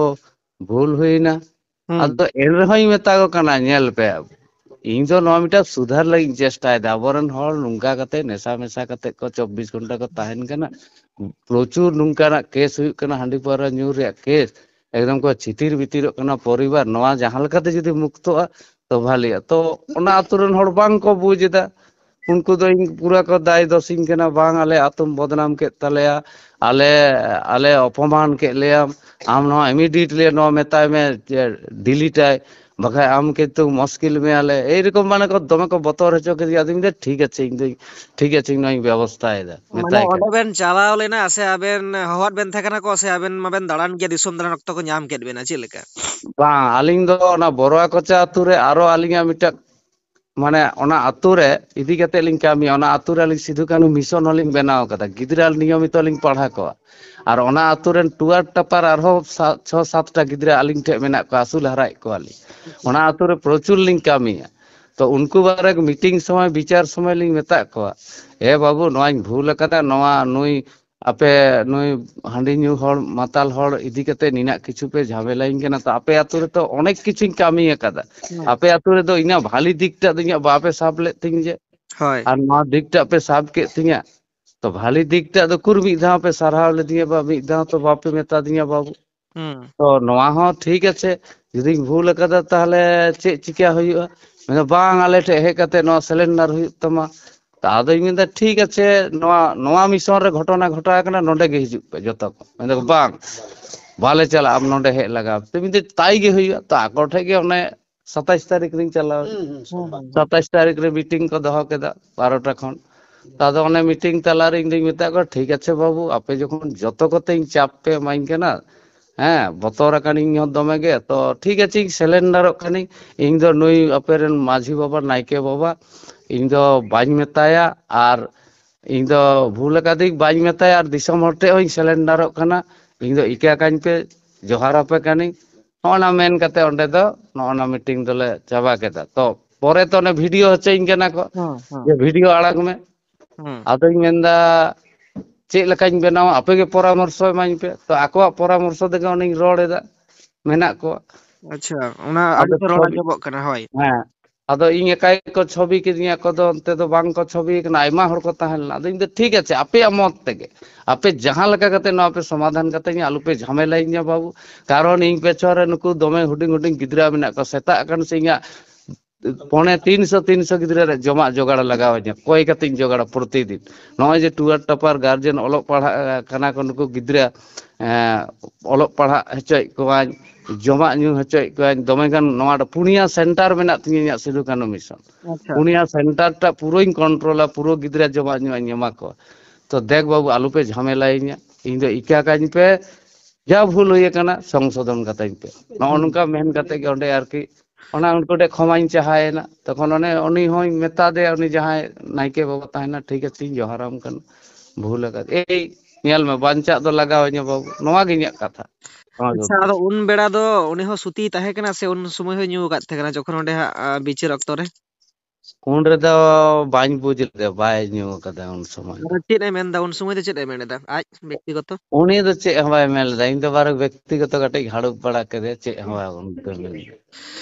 ᱵᱷᱩᱞ ᱦᱩᱭᱱᱟ᱾" ᱦᱩᱸ᱾ ᱟᱫᱚ ᱮᱱ ᱨᱮᱦᱚᱸᱧ ᱢᱮᱛᱟ ᱠᱚ ᱠᱟᱱᱟ, "ᱧᱮᱞ ᱯᱮ, ᱤᱧ ᱫᱚ ᱱᱚᱣᱟ ᱢᱤᱫᱴᱟᱝ ᱥᱩᱫᱷᱟᱨ ᱞᱟᱹᱜᱤᱫ ᱤᱧ ᱪᱮᱥᱴᱟᱭᱮᱫᱟ᱾ ᱟᱵᱚᱨᱮᱱ ᱦᱚᱲ ᱱᱚᱝᱠᱟ ᱠᱟᱛᱮ ᱱᱮᱥᱟ ᱢᱮᱥᱟ ᱠᱟᱛᱮ ᱠᱚ ᱪᱚᱵᱵᱤᱥ ᱜᱷᱚᱱᱴᱟ ᱠᱚ ᱛᱟᱦᱮᱱ ᱠᱟᱱᱟ, ᱯᱨᱚᱪᱩᱨ ᱱᱚᱝᱠᱟᱱᱟᱜ ᱠᱮᱥ ᱦᱩᱭᱩᱜ ᱠᱟᱱᱟ, ᱦᱟᱺᱰᱤ ᱯᱟᱹᱣᱨᱟᱹ ᱧᱩ ᱨᱮᱭᱟᱜ ᱠᱮᱥ, ᱮᱠᱫᱚᱢ ᱠᱚ ᱪᱷᱤᱛᱤᱨ ᱵᱤᱛᱤᱨᱚᱜ ᱠᱟᱱᱟ ᱯᱚᱨᱤᱵᱟᱨ, ᱱᱚᱣᱟ ᱡᱟᱦᱟᱸ ᱞᱮᱠᱟᱛᱮ ᱡᱩᱫᱤ ᱢᱩᱠᱛᱚᱜᱼᱟ ᱛᱚ ᱵᱷᱟᱞᱤᱜᱼᱟ᱾" ᱛᱚ ᱚᱱᱟ ᱟᱛᱳ ᱨᱮᱱ ᱦᱚᱲ ᱵᱟᱝ ᱠᱚ ᱵᱩᱡᱽ ᱮᱫᱟ, ᱩᱱᱠᱩ ᱫᱚ ᱤᱧ ᱯᱩᱨᱟᱹ ᱠᱚ ᱫᱟᱭ ᱫᱚᱥᱤᱧ ᱠᱟᱱᱟ, "ᱵᱟᱝ, ᱟᱞᱮ ᱟᱛᱳᱢ ᱵᱚᱫᱱᱟᱢ ᱠᱮᱫ ᱛᱟᱞᱮᱭᱟ, ᱟᱞᱮ, ᱟᱞᱮ ᱚᱯᱚᱢᱟᱱ ᱠᱮᱫ ᱞᱮᱭᱟᱢ, ᱟᱢ ᱱᱚᱣᱟ ᱤᱢᱤᱰᱤᱭᱮᱴᱞᱤ ᱱᱚᱣᱟ ᱢᱮᱛᱟᱭ ᱢᱮ ᱡᱮ ᱰᱤᱞᱤᱴ ᱟᱭ, ᱵᱟᱠᱷᱟᱡ ᱟᱢ ᱠᱤᱱᱛᱩ ᱢᱩᱥᱠᱤᱞ ᱢᱮᱭᱟᱞᱮ, ᱮᱭᱨᱚᱠᱚᱢ ᱢᱟᱱᱮ ᱠᱚ ᱫᱚᱢᱮ ᱠᱚ ᱵᱚᱛᱚᱨ ᱦᱚᱪᱚ ᱠᱮᱫᱮᱭᱟ᱾ ᱟᱫᱚᱧ ᱢᱮᱱᱫᱟ ᱴᱷᱤᱠ ᱟᱪᱷᱮ, ᱤᱧ ᱫᱚ ᱴᱷᱤᱠ ᱟᱪᱷᱮ, ᱤᱧ ᱱᱚᱣᱟᱧ ᱵᱮᱵᱚᱥᱛᱷᱟᱭᱮᱫᱟ, ᱢᱟᱱᱮ ᱢᱮᱛᱟᱭ ᱚᱸᱰᱮ ᱠᱟᱱᱟ᱾ ᱵᱮᱱ ᱪᱟᱞᱟᱣ ᱞᱮᱱᱟ ᱥᱮ ᱟᱵᱮᱱ ᱦᱚᱦᱚᱣᱟᱫ ᱵᱮᱱ ᱛᱟᱦᱮᱸ ᱠᱟᱱᱟ ᱠᱚ, ᱥᱮ ᱟᱵᱮᱱ ᱢᱟᱵᱮᱱ ᱫᱟᱬᱟᱱ ᱜᱮᱭᱟ, ᱫᱤᱥᱚᱢ ᱫᱟᱬᱟᱱ ᱚᱠᱛᱚ ᱠᱚ ᱧᱟᱢ ᱠᱮᱫ ᱵᱮᱱᱟ, ᱪᱮᱫ ᱞᱮᱠᱟ? ᱵᱟᱝ, ᱟᱹᱞᱤᱧ ᱫᱚ ᱚᱱᱟ ᱵᱚᱨᱚᱣᱟ ᱠᱚᱪᱟ ᱟᱹᱛᱩ ᱨᱮ ᱟᱨᱚ ᱟᱹᱞᱤᱧᱟᱜ ᱢᱤᱫᱴᱟᱝ, ᱢᱟᱱᱮ ᱚᱱᱟ ᱟᱹᱛᱩ ᱨᱮ ᱤᱫᱤ ᱠᱟᱛᱮ ᱞᱤᱧ ᱠᱟᱹᱢᱤᱭᱟ᱾ ᱚᱱᱟ ᱟᱹᱛᱩ ᱨᱮ ᱟᱹᱞᱤᱧ ᱥᱤᱫᱷᱩ ᱠᱟᱹᱱᱦᱩ ᱢᱤᱥᱚᱱ ᱦᱚᱸᱞᱤᱧ ᱵᱮᱱᱟᱣ ᱠᱟᱫᱟ, ᱜᱤᱫᱽᱨᱟᱹ ᱱᱤᱭᱚᱢᱤᱛᱚ ᱞᱤᱧ ᱯᱟᱲᱦᱟᱣ ᱠᱚᱣᱟ᱾ ᱟᱨ ᱚᱱᱟ ᱟᱹᱛᱩ ᱨᱮᱱ ᱴᱩᱣᱟᱨ ᱴᱟᱯᱟᱨ ᱟᱨᱦᱚᱸ ᱥᱟ-, ᱪᱷᱚ ᱥᱟᱛᱴᱟ ᱜᱤᱫᱽᱨᱟᱹ ᱟᱹᱞᱤᱧ ᱴᱷᱮᱱ ᱢᱮᱱᱟᱜ ᱠᱚᱣᱟ, ᱟᱹᱥᱩᱞ ᱦᱟᱨᱟᱭᱮᱫ ᱠᱚᱣᱟᱞᱤᱧ᱾ ᱚᱱᱟ ᱟᱹᱛᱩ ᱨᱮ ᱯᱨᱚᱪᱩᱨ ᱞᱤᱧ ᱠᱟᱹᱢᱤᱭᱟ᱾ ᱛᱚ ᱩᱱᱠᱩ ᱵᱟᱨᱮ ᱢᱤᱴᱤᱝ ᱥᱚᱢᱚᱭ, ᱵᱤᱪᱟᱨ ᱥᱚᱢᱚᱭ ᱞᱤᱧ ᱢᱮᱛᱟᱜ ᱠᱚᱣᱟ, "ᱮ ᱵᱟᱹᱵᱩ, ᱱᱚᱣᱟᱧ ᱵᱷᱩᱞ ᱟᱠᱟᱫᱟ, ᱱᱚᱣᱟ ᱱᱩᱭ ᱟᱯᱮ ᱱᱩᱭ ᱦᱟᱺᱰᱤ ᱧᱩ ᱦᱚᱲ, ᱢᱟᱛᱟᱞ ᱦᱚᱲ ᱤᱫᱤ ᱠᱟᱛᱮ ᱱᱤᱱᱟᱹᱜ ᱠᱤᱪᱷᱩ ᱯᱮ ᱡᱷᱟᱢᱮᱞᱟᱧ ᱠᱟᱱᱟ, ᱛᱚ ᱟᱯᱮ ᱟᱹᱛᱩ ᱨᱮ ᱛᱚ ᱚᱱᱮᱠ ᱠᱤᱪᱷᱩᱧ ᱠᱟᱹᱢᱤ ᱟᱠᱟᱫᱟ, ᱦᱩᱸ᱾ ᱟᱯᱮ ᱟᱹᱛᱩ ᱨᱮᱫᱚ ᱤᱧᱟᱹᱜ ᱵᱷᱟᱞᱤ ᱫᱤᱠᱴᱟᱜ ᱫᱚ ᱤᱧᱟᱹᱜ ᱵᱟᱯᱮ ᱥᱟᱵ ᱞᱮᱫ ᱛᱤᱧ ᱡᱮ, ᱦᱳᱭ᱾ ᱟᱨ ᱱᱚᱣᱟ ᱫᱤᱠᱴᱟᱜ ᱯᱮ ᱥᱟᱵ ᱠᱮᱫ ᱛᱤᱧᱟ, ᱛᱚ ᱵᱷᱟᱞᱤ ᱫᱤᱠᱴᱟᱜ ᱫᱚ ᱩᱠᱩᱨ ᱢᱤᱫ ᱫᱷᱟᱣ ᱯᱮ ᱥᱟᱨᱦᱟᱣ ᱞᱮᱫᱤᱧᱟ ᱵᱟ ᱢᱤᱫ ᱫᱷᱟᱣ ᱛᱚ ᱵᱟᱯᱮ ᱢᱮᱛᱟ ᱫᱤᱧᱟ ᱵᱟᱹᱵᱩ?" ᱦᱩᱸ᱾ ᱛᱚ ᱱᱚᱣᱟ ᱦᱚᱸ ᱴᱷᱤᱠ ᱟᱪᱷᱮ, ᱡᱩᱫᱤᱧ ᱵᱷᱩᱞ ᱟᱠᱟᱫᱟ ᱛᱟᱦᱚᱞᱮ ᱪᱮᱫ ᱪᱤᱠᱟ ᱦᱩᱭᱩᱜᱼᱟ? ᱢᱮᱱᱫᱟ, "ᱵᱟᱝ, ᱟᱞᱮ ᱴᱷᱮᱡ ᱦᱮᱡ ᱠᱟᱛᱮ ᱱᱚᱣᱟ ᱥᱮᱞᱮᱱᱰᱟᱨ ᱦᱩᱭᱩᱜ ᱛᱟᱢᱟ᱾" ᱛᱚ ᱟᱫᱚᱧ ᱢᱮᱱᱫᱟ, "ᱴᱷᱤᱠ ᱟᱪᱷᱮ, ᱱᱚᱣᱟ, ᱱᱚᱣᱟ ᱢᱤᱥᱚᱱ ᱨᱮ ᱜᱷᱚᱴᱚᱱᱟ ᱜᱷᱚᱴᱟᱣ ᱠᱟᱱᱟ, ᱱᱚᱰᱮ ᱜᱮ ᱦᱤᱡᱩᱜ ᱯᱮ ᱡᱚᱛᱚ ᱠᱚ᱾" ᱢᱮᱱᱫᱟ ᱠᱚ, "ᱵᱟᱝ, ᱵᱟᱞᱮ ᱪᱟᱞᱟᱜᱼᱟ, ᱟᱢ ᱱᱚᱰᱮ ᱦᱮᱡ ᱞᱟᱜᱟᱣ ᱯᱮ᱾" ᱢᱮᱱᱫᱟ, "ᱛᱟᱭ ᱜᱮ ᱦᱩᱭᱩᱜᱼᱟ᱾" ᱛᱚ ᱟᱠᱚ ᱴᱷᱮᱡ ᱜᱮ ᱚᱱᱮ ᱥᱟᱛᱟᱭᱤᱥ ᱛᱟᱹᱨᱤᱠᱷ ᱨᱤᱧ ᱪᱟᱞᱟᱣ ᱮᱱᱟ᱾ ᱦᱩᱸ, ᱦᱩᱸ, ᱥᱳᱢᱵᱟᱨ᱾ ᱥᱟᱛᱟᱭᱤᱥ ᱛᱟᱹᱨᱤᱠᱷ ᱨᱮ ᱢᱤᱴᱤᱝ ᱠᱚ ᱫᱚᱦᱚ ᱠᱮᱫᱟ ᱵᱟᱨᱚᱴᱟ ᱠᱷᱚᱱ᱾ ᱛᱚ ᱟᱫᱚ ᱚᱱᱮ ᱢᱤᱴᱤᱝ ᱛᱟᱞᱟᱨᱮ ᱤᱧ ᱫᱩᱧ ᱢᱮᱛᱟᱫ ᱠᱚᱣᱟ, "ᱴᱷᱤᱠ ᱟᱪᱷᱮ ᱵᱟᱹᱵᱩ, ᱟᱯᱮ ᱡᱚᱠᱷᱚᱱ ᱡᱚᱛᱚ ᱠᱚᱛᱮᱧ ᱪᱟᱯ ᱯᱮ ᱮᱢᱟᱧ ᱠᱟᱱᱟ, ᱦᱮᱸ, ᱵᱚᱛᱚᱨ ᱟᱠᱟᱱᱤᱧ ᱦᱚᱸ ᱫᱚᱢᱮ ᱜᱮ, ᱛᱚ ᱴᱷᱤᱠ ᱟᱪᱷᱮ, ᱤᱧ ᱥᱮᱞᱮᱱᱰᱟᱨᱚᱜ ᱠᱟᱹᱱᱟᱹᱧ, ᱤᱧ ᱫᱚ ᱱᱩᱭ ᱟᱯᱮ ᱨᱮᱱ ᱢᱟᱹᱡᱷᱤ ᱵᱟᱵᱟ, ᱱᱟᱭᱠᱮ ᱵᱟᱵᱟ, ᱤᱧ ᱫᱚ ᱵᱟᱹᱧ ᱢᱮᱛᱟᱭᱟ, ᱟᱨ ᱤᱧ ᱫᱚ ᱵᱷᱩᱞ ᱟᱠᱟᱫᱤᱧ, ᱵᱟᱹᱧ ᱢᱮᱛᱟᱭᱟ, ᱟᱨ ᱫᱤᱥᱚᱢ ᱦᱚᱲ ᱴᱷᱮᱡ ᱦᱚᱸᱧ ᱥᱮᱞᱮᱱᱰᱟᱨᱚᱜ ᱠᱟᱱᱟ, ᱤᱧ ᱫᱚ ᱤᱠᱟᱹ ᱠᱟᱹᱧ ᱯᱮ, ᱡᱚᱦᱟᱨ ᱟᱯᱮ ᱠᱟᱹᱱᱟᱹᱧ᱾" ᱱᱚᱜᱼᱚ ᱱᱟ ᱢᱮᱱ ᱠᱟᱛᱮ ᱚᱸᱰᱮ ᱫᱚ ᱱᱚᱜᱼᱚ ᱱᱟ ᱢᱤᱴᱤᱝ ᱫᱚᱞᱮ ᱪᱟᱵᱟ ᱠᱮᱫᱟ᱾ ᱛᱚ ᱯᱚᱨᱮ ᱛᱚ ᱚᱱᱮ ᱵᱷᱤᱰᱤᱭᱳ ᱦᱚᱪᱚᱧ ᱠᱟᱱᱟ ᱠᱚ, ᱦᱩᱸ, ᱦᱩᱸ᱾ ᱡᱮ ᱵᱷᱤᱰᱤᱭᱳ ᱟᱲᱟᱜᱽ ᱢᱮ᱾ ᱦᱩᱸ᱾ ᱟᱫᱚᱧ ᱢᱮᱱᱫᱟ, "ᱪᱮᱫ ᱞᱮᱠᱟᱧ ᱵᱮᱱᱟᱣᱟ? ᱟᱯᱮ ᱜᱮ ᱯᱚᱨᱟᱢᱚᱨᱥᱚ ᱮᱢᱟᱧ ᱯᱮ᱾" ᱛᱚ ᱟᱠᱚᱣᱟᱜ ᱯᱚᱨᱟᱢᱚᱨᱥᱚ ᱛᱮᱜᱮ ᱚᱱᱮᱧ ᱨᱚᱲ ᱮᱫᱟ, ᱢᱮᱱᱟᱜ ᱠᱚᱣᱟ᱾ ᱟᱪᱪᱷᱟ, ᱚᱱᱟ ᱟᱫᱚ ᱟᱹᱰᱤ ᱨᱚᱲ ᱪᱷᱚᱵᱤ, ᱟᱸᱡᱚᱢᱚᱜ ᱠᱟᱱᱟ, ᱦᱳᱭ᱾ ᱦᱮᱸ, ᱟᱫᱚ ᱤᱧ ᱮᱠᱟᱭ ᱠᱚ ᱪᱷᱚᱵᱤ ᱠᱤᱫᱤᱧᱟ, ᱟᱠᱚ ᱫᱚ ᱚᱱᱛᱮ ᱫᱚ ᱵᱟᱝ ᱠᱚ ᱪᱷᱚᱵᱤ ᱠᱟᱱᱟ, ᱟᱭᱢᱟ ᱦᱚᱲ ᱠᱚ ᱛᱟᱦᱮᱸ ᱞᱮᱱᱟ᱾ ᱟᱫᱚ ᱤᱧ ᱫᱚ, "ᱴᱷᱤᱠ ᱟᱪᱷᱮ, ᱟᱯᱮᱭᱟᱜ ᱢᱚᱛ ᱛᱮᱜᱮ, ᱟᱯᱮ ᱡᱟᱦᱟᱸ ᱞᱮᱠᱟ ᱠᱟᱛᱮ ᱱᱚᱣᱟ ᱯᱮ ᱥᱚᱢᱟᱫᱷᱟᱱ ᱠᱟᱛᱮᱧᱟ, ᱟᱞᱚ ᱯᱮ ᱡᱷᱟᱢᱮᱞᱟᱧᱟ ᱵᱟᱹᱵᱩ, ᱠᱟᱨᱚᱱ ᱤᱧ ᱯᱮᱪᱷᱚᱱ ᱨᱮ ᱱᱩᱠᱩ ᱫᱚᱢᱮ ᱦᱩᱰᱤᱧ ᱦᱩᱰᱤᱧ ᱜᱤᱫᱽᱨᱟᱹ ᱢᱮᱱᱟᱜ ᱠᱚᱣᱟ, ᱥᱮᱛᱟᱜ ᱟᱠᱟᱱ ᱥᱮ ᱤᱧᱟᱹᱜ ᱯᱚᱱᱮ ᱛᱤᱱᱥᱚ ᱛᱤᱱᱥᱚ ᱜᱤᱫᱽᱨᱟᱹ ᱨᱮ ᱡᱚᱢᱟᱜ ᱡᱚᱜᱟᱲ ᱞᱟᱜᱟᱣ ᱤᱧᱟ, ᱠᱚᱭ ᱠᱟᱛᱮᱧ ᱡᱚᱜᱟᱲᱟ ᱯᱨᱚᱛᱤᱫᱤᱱ᱾ ᱱᱚᱜᱼᱚᱭ ᱡᱮ ᱴᱩᱣᱟᱨ ᱴᱚᱯᱟᱨ ᱜᱟᱨᱡᱮᱱ ᱚᱞᱚᱜ ᱯᱟᱲᱦᱟᱜ ᱠᱟᱱᱟ ᱠᱚ, ᱱᱩᱠᱩ ᱜᱤᱫᱽᱨᱟᱹ ᱮᱸ, ᱚᱞᱚᱜ ᱯᱟᱲᱦᱟᱜ ᱦᱚᱪᱚᱭᱮᱫ ᱠᱚᱣᱟᱧ, ᱡᱚᱢᱟᱜ ᱧᱩ ᱦᱚᱪᱚᱭᱮᱫ ᱠᱚᱣᱟᱧ, ᱫᱚᱢᱮ ᱜᱟᱱ ᱱᱚᱣᱟ ᱯᱩᱱᱭᱟ ᱥᱮᱱᱴᱟᱨ ᱢᱮᱱᱟᱜ ᱛᱤᱧᱟᱹ ᱤᱧᱟᱹᱜ ᱥᱤᱫᱩ ᱠᱟᱹᱱᱦᱩ ᱢᱤᱥᱚᱱ᱾ ᱟᱪᱪᱷᱟ᱾ ᱯᱩᱱᱭᱟ ᱥᱮᱱᱴᱟᱨ ᱴᱟᱜ ᱯᱩᱨᱟᱹᱧ ᱠᱚᱱᱴᱨᱳᱞᱟ, ᱯᱩᱨᱟᱹ ᱜᱤᱫᱽᱨᱟᱹ ᱡᱚᱢᱟᱜ ᱧᱩᱣᱟᱜ ᱤᱧ ᱮᱢᱟ ᱠᱚᱣᱟ᱾ ᱛᱚ ᱫᱮᱠ ᱵᱟᱹᱵᱩ, ᱟᱞᱚᱯᱮ ᱡᱷᱟᱢᱮᱞᱟᱭᱤᱧᱟ, ᱤᱧ ᱫᱚ ᱤᱠᱟ ᱠᱟᱹᱧ ᱯᱮ, ᱡᱟ ᱵᱷᱩᱞ ᱦᱩᱭ ᱟᱠᱟᱱᱟ ᱥᱚᱝᱥᱳᱫᱷᱚᱱ ᱠᱟᱛᱟᱧ ᱯᱮ᱾ ᱱᱚᱜᱼᱚ ᱱᱚᱝᱠᱟ ᱢᱮᱱ ᱠᱟᱛᱮ ᱜᱮ ᱚᱸᱰᱮ ᱟᱨᱠᱤ ᱚᱱᱟ ᱩᱱᱠᱩ ᱴᱷᱮᱡ ᱠᱷᱚᱢᱟᱧ ᱪᱟᱦᱟᱭᱮᱱᱟ᱾ ᱛᱚᱠᱷᱚᱱ ᱚᱱᱮ ᱩᱱᱤ ᱦᱚᱸᱧ ᱢᱮᱛᱟ ᱫᱮᱭᱟ, ᱩᱱᱤ ᱡᱟᱦᱟᱸᱭ ᱱᱟᱭᱠᱮ ᱵᱟᱵᱟ ᱛᱟᱦᱮᱱᱟ, "ᱴᱷᱤᱠ ᱟᱪᱷᱮᱧ ᱡᱚᱦᱟᱨᱟᱢ ᱠᱟᱱᱟ, ᱵᱷᱩᱞ ᱟᱠᱟᱫ, ᱮᱭ ᱧᱮᱞ ᱢᱮ, ᱵᱟᱧᱪᱟᱜ ᱫᱚ ᱞᱟᱜᱟᱣ ᱤᱧᱟ ᱵᱟᱹᱵᱩ", ᱱᱚᱣᱟ ᱜᱮ ᱤᱧᱟᱹᱜ ᱠᱟᱛᱷᱟ᱾ ᱱᱚᱣᱟ ᱜᱮ᱾ ᱟᱪᱪᱷᱟ, ᱟᱫᱚ ᱩᱱ ᱵᱮᱲᱟ ᱫᱚ ᱩᱱᱤ ᱦᱚᱸ ᱥᱩᱛᱤᱭ ᱛᱟᱦᱮᱸ ᱠᱟᱱᱟ ᱥᱮ ᱩᱱ ᱥᱚᱢᱚᱭ ᱦᱚᱸᱭ ᱧᱩ ᱟᱠᱟᱫ ᱛᱟᱦᱮᱸ ᱠᱟᱱᱟ ᱡᱚᱠᱷᱚᱱ ᱚᱸᱰᱮ ᱦᱟᱸᱜ, ᱟ, ᱵᱤᱪᱟᱹᱨ ᱚᱠᱛᱚ ᱨᱮ? ᱩᱱ ᱨᱮᱫᱚ ᱵᱟᱹᱧ ᱵᱩᱡᱽ ᱞᱮᱫᱟ, ᱵᱟᱭ ᱧᱩ ᱟᱠᱟᱫᱟ ᱩᱱ ᱥᱚᱢᱚᱭ ᱫᱚ᱾ ᱟᱫᱚ ᱪᱮᱫ ᱮ ᱢᱮᱱᱫᱟ ᱩᱱ ᱥᱚᱢᱚᱭ ᱫᱚ, ᱪᱮᱫ ᱮ ᱢᱮᱱ ᱮᱫᱟ ᱟᱡ ᱵᱮᱠᱛᱤᱜᱚᱛᱚ? ᱩᱱᱤ ᱫᱚ ᱪᱮᱫ ᱦᱚᱸ ᱵᱟᱭ ᱢᱮᱱ ᱞᱮᱫᱟ, ᱤᱧ ᱫᱚ ᱵᱟᱨᱚ ᱵᱮᱠᱛᱤᱜᱚᱛᱚ ᱠᱟᱹᱴᱤᱡ ᱦᱟᱹᱲᱩᱵ ᱵᱟᱲᱟ ᱠᱮᱫᱮᱭᱟ, ᱪᱮᱫ ᱦᱚᱸ ᱵᱟᱭ ᱩᱱ ᱫᱚ ᱢᱮᱱ ᱞᱮᱫᱟ᱾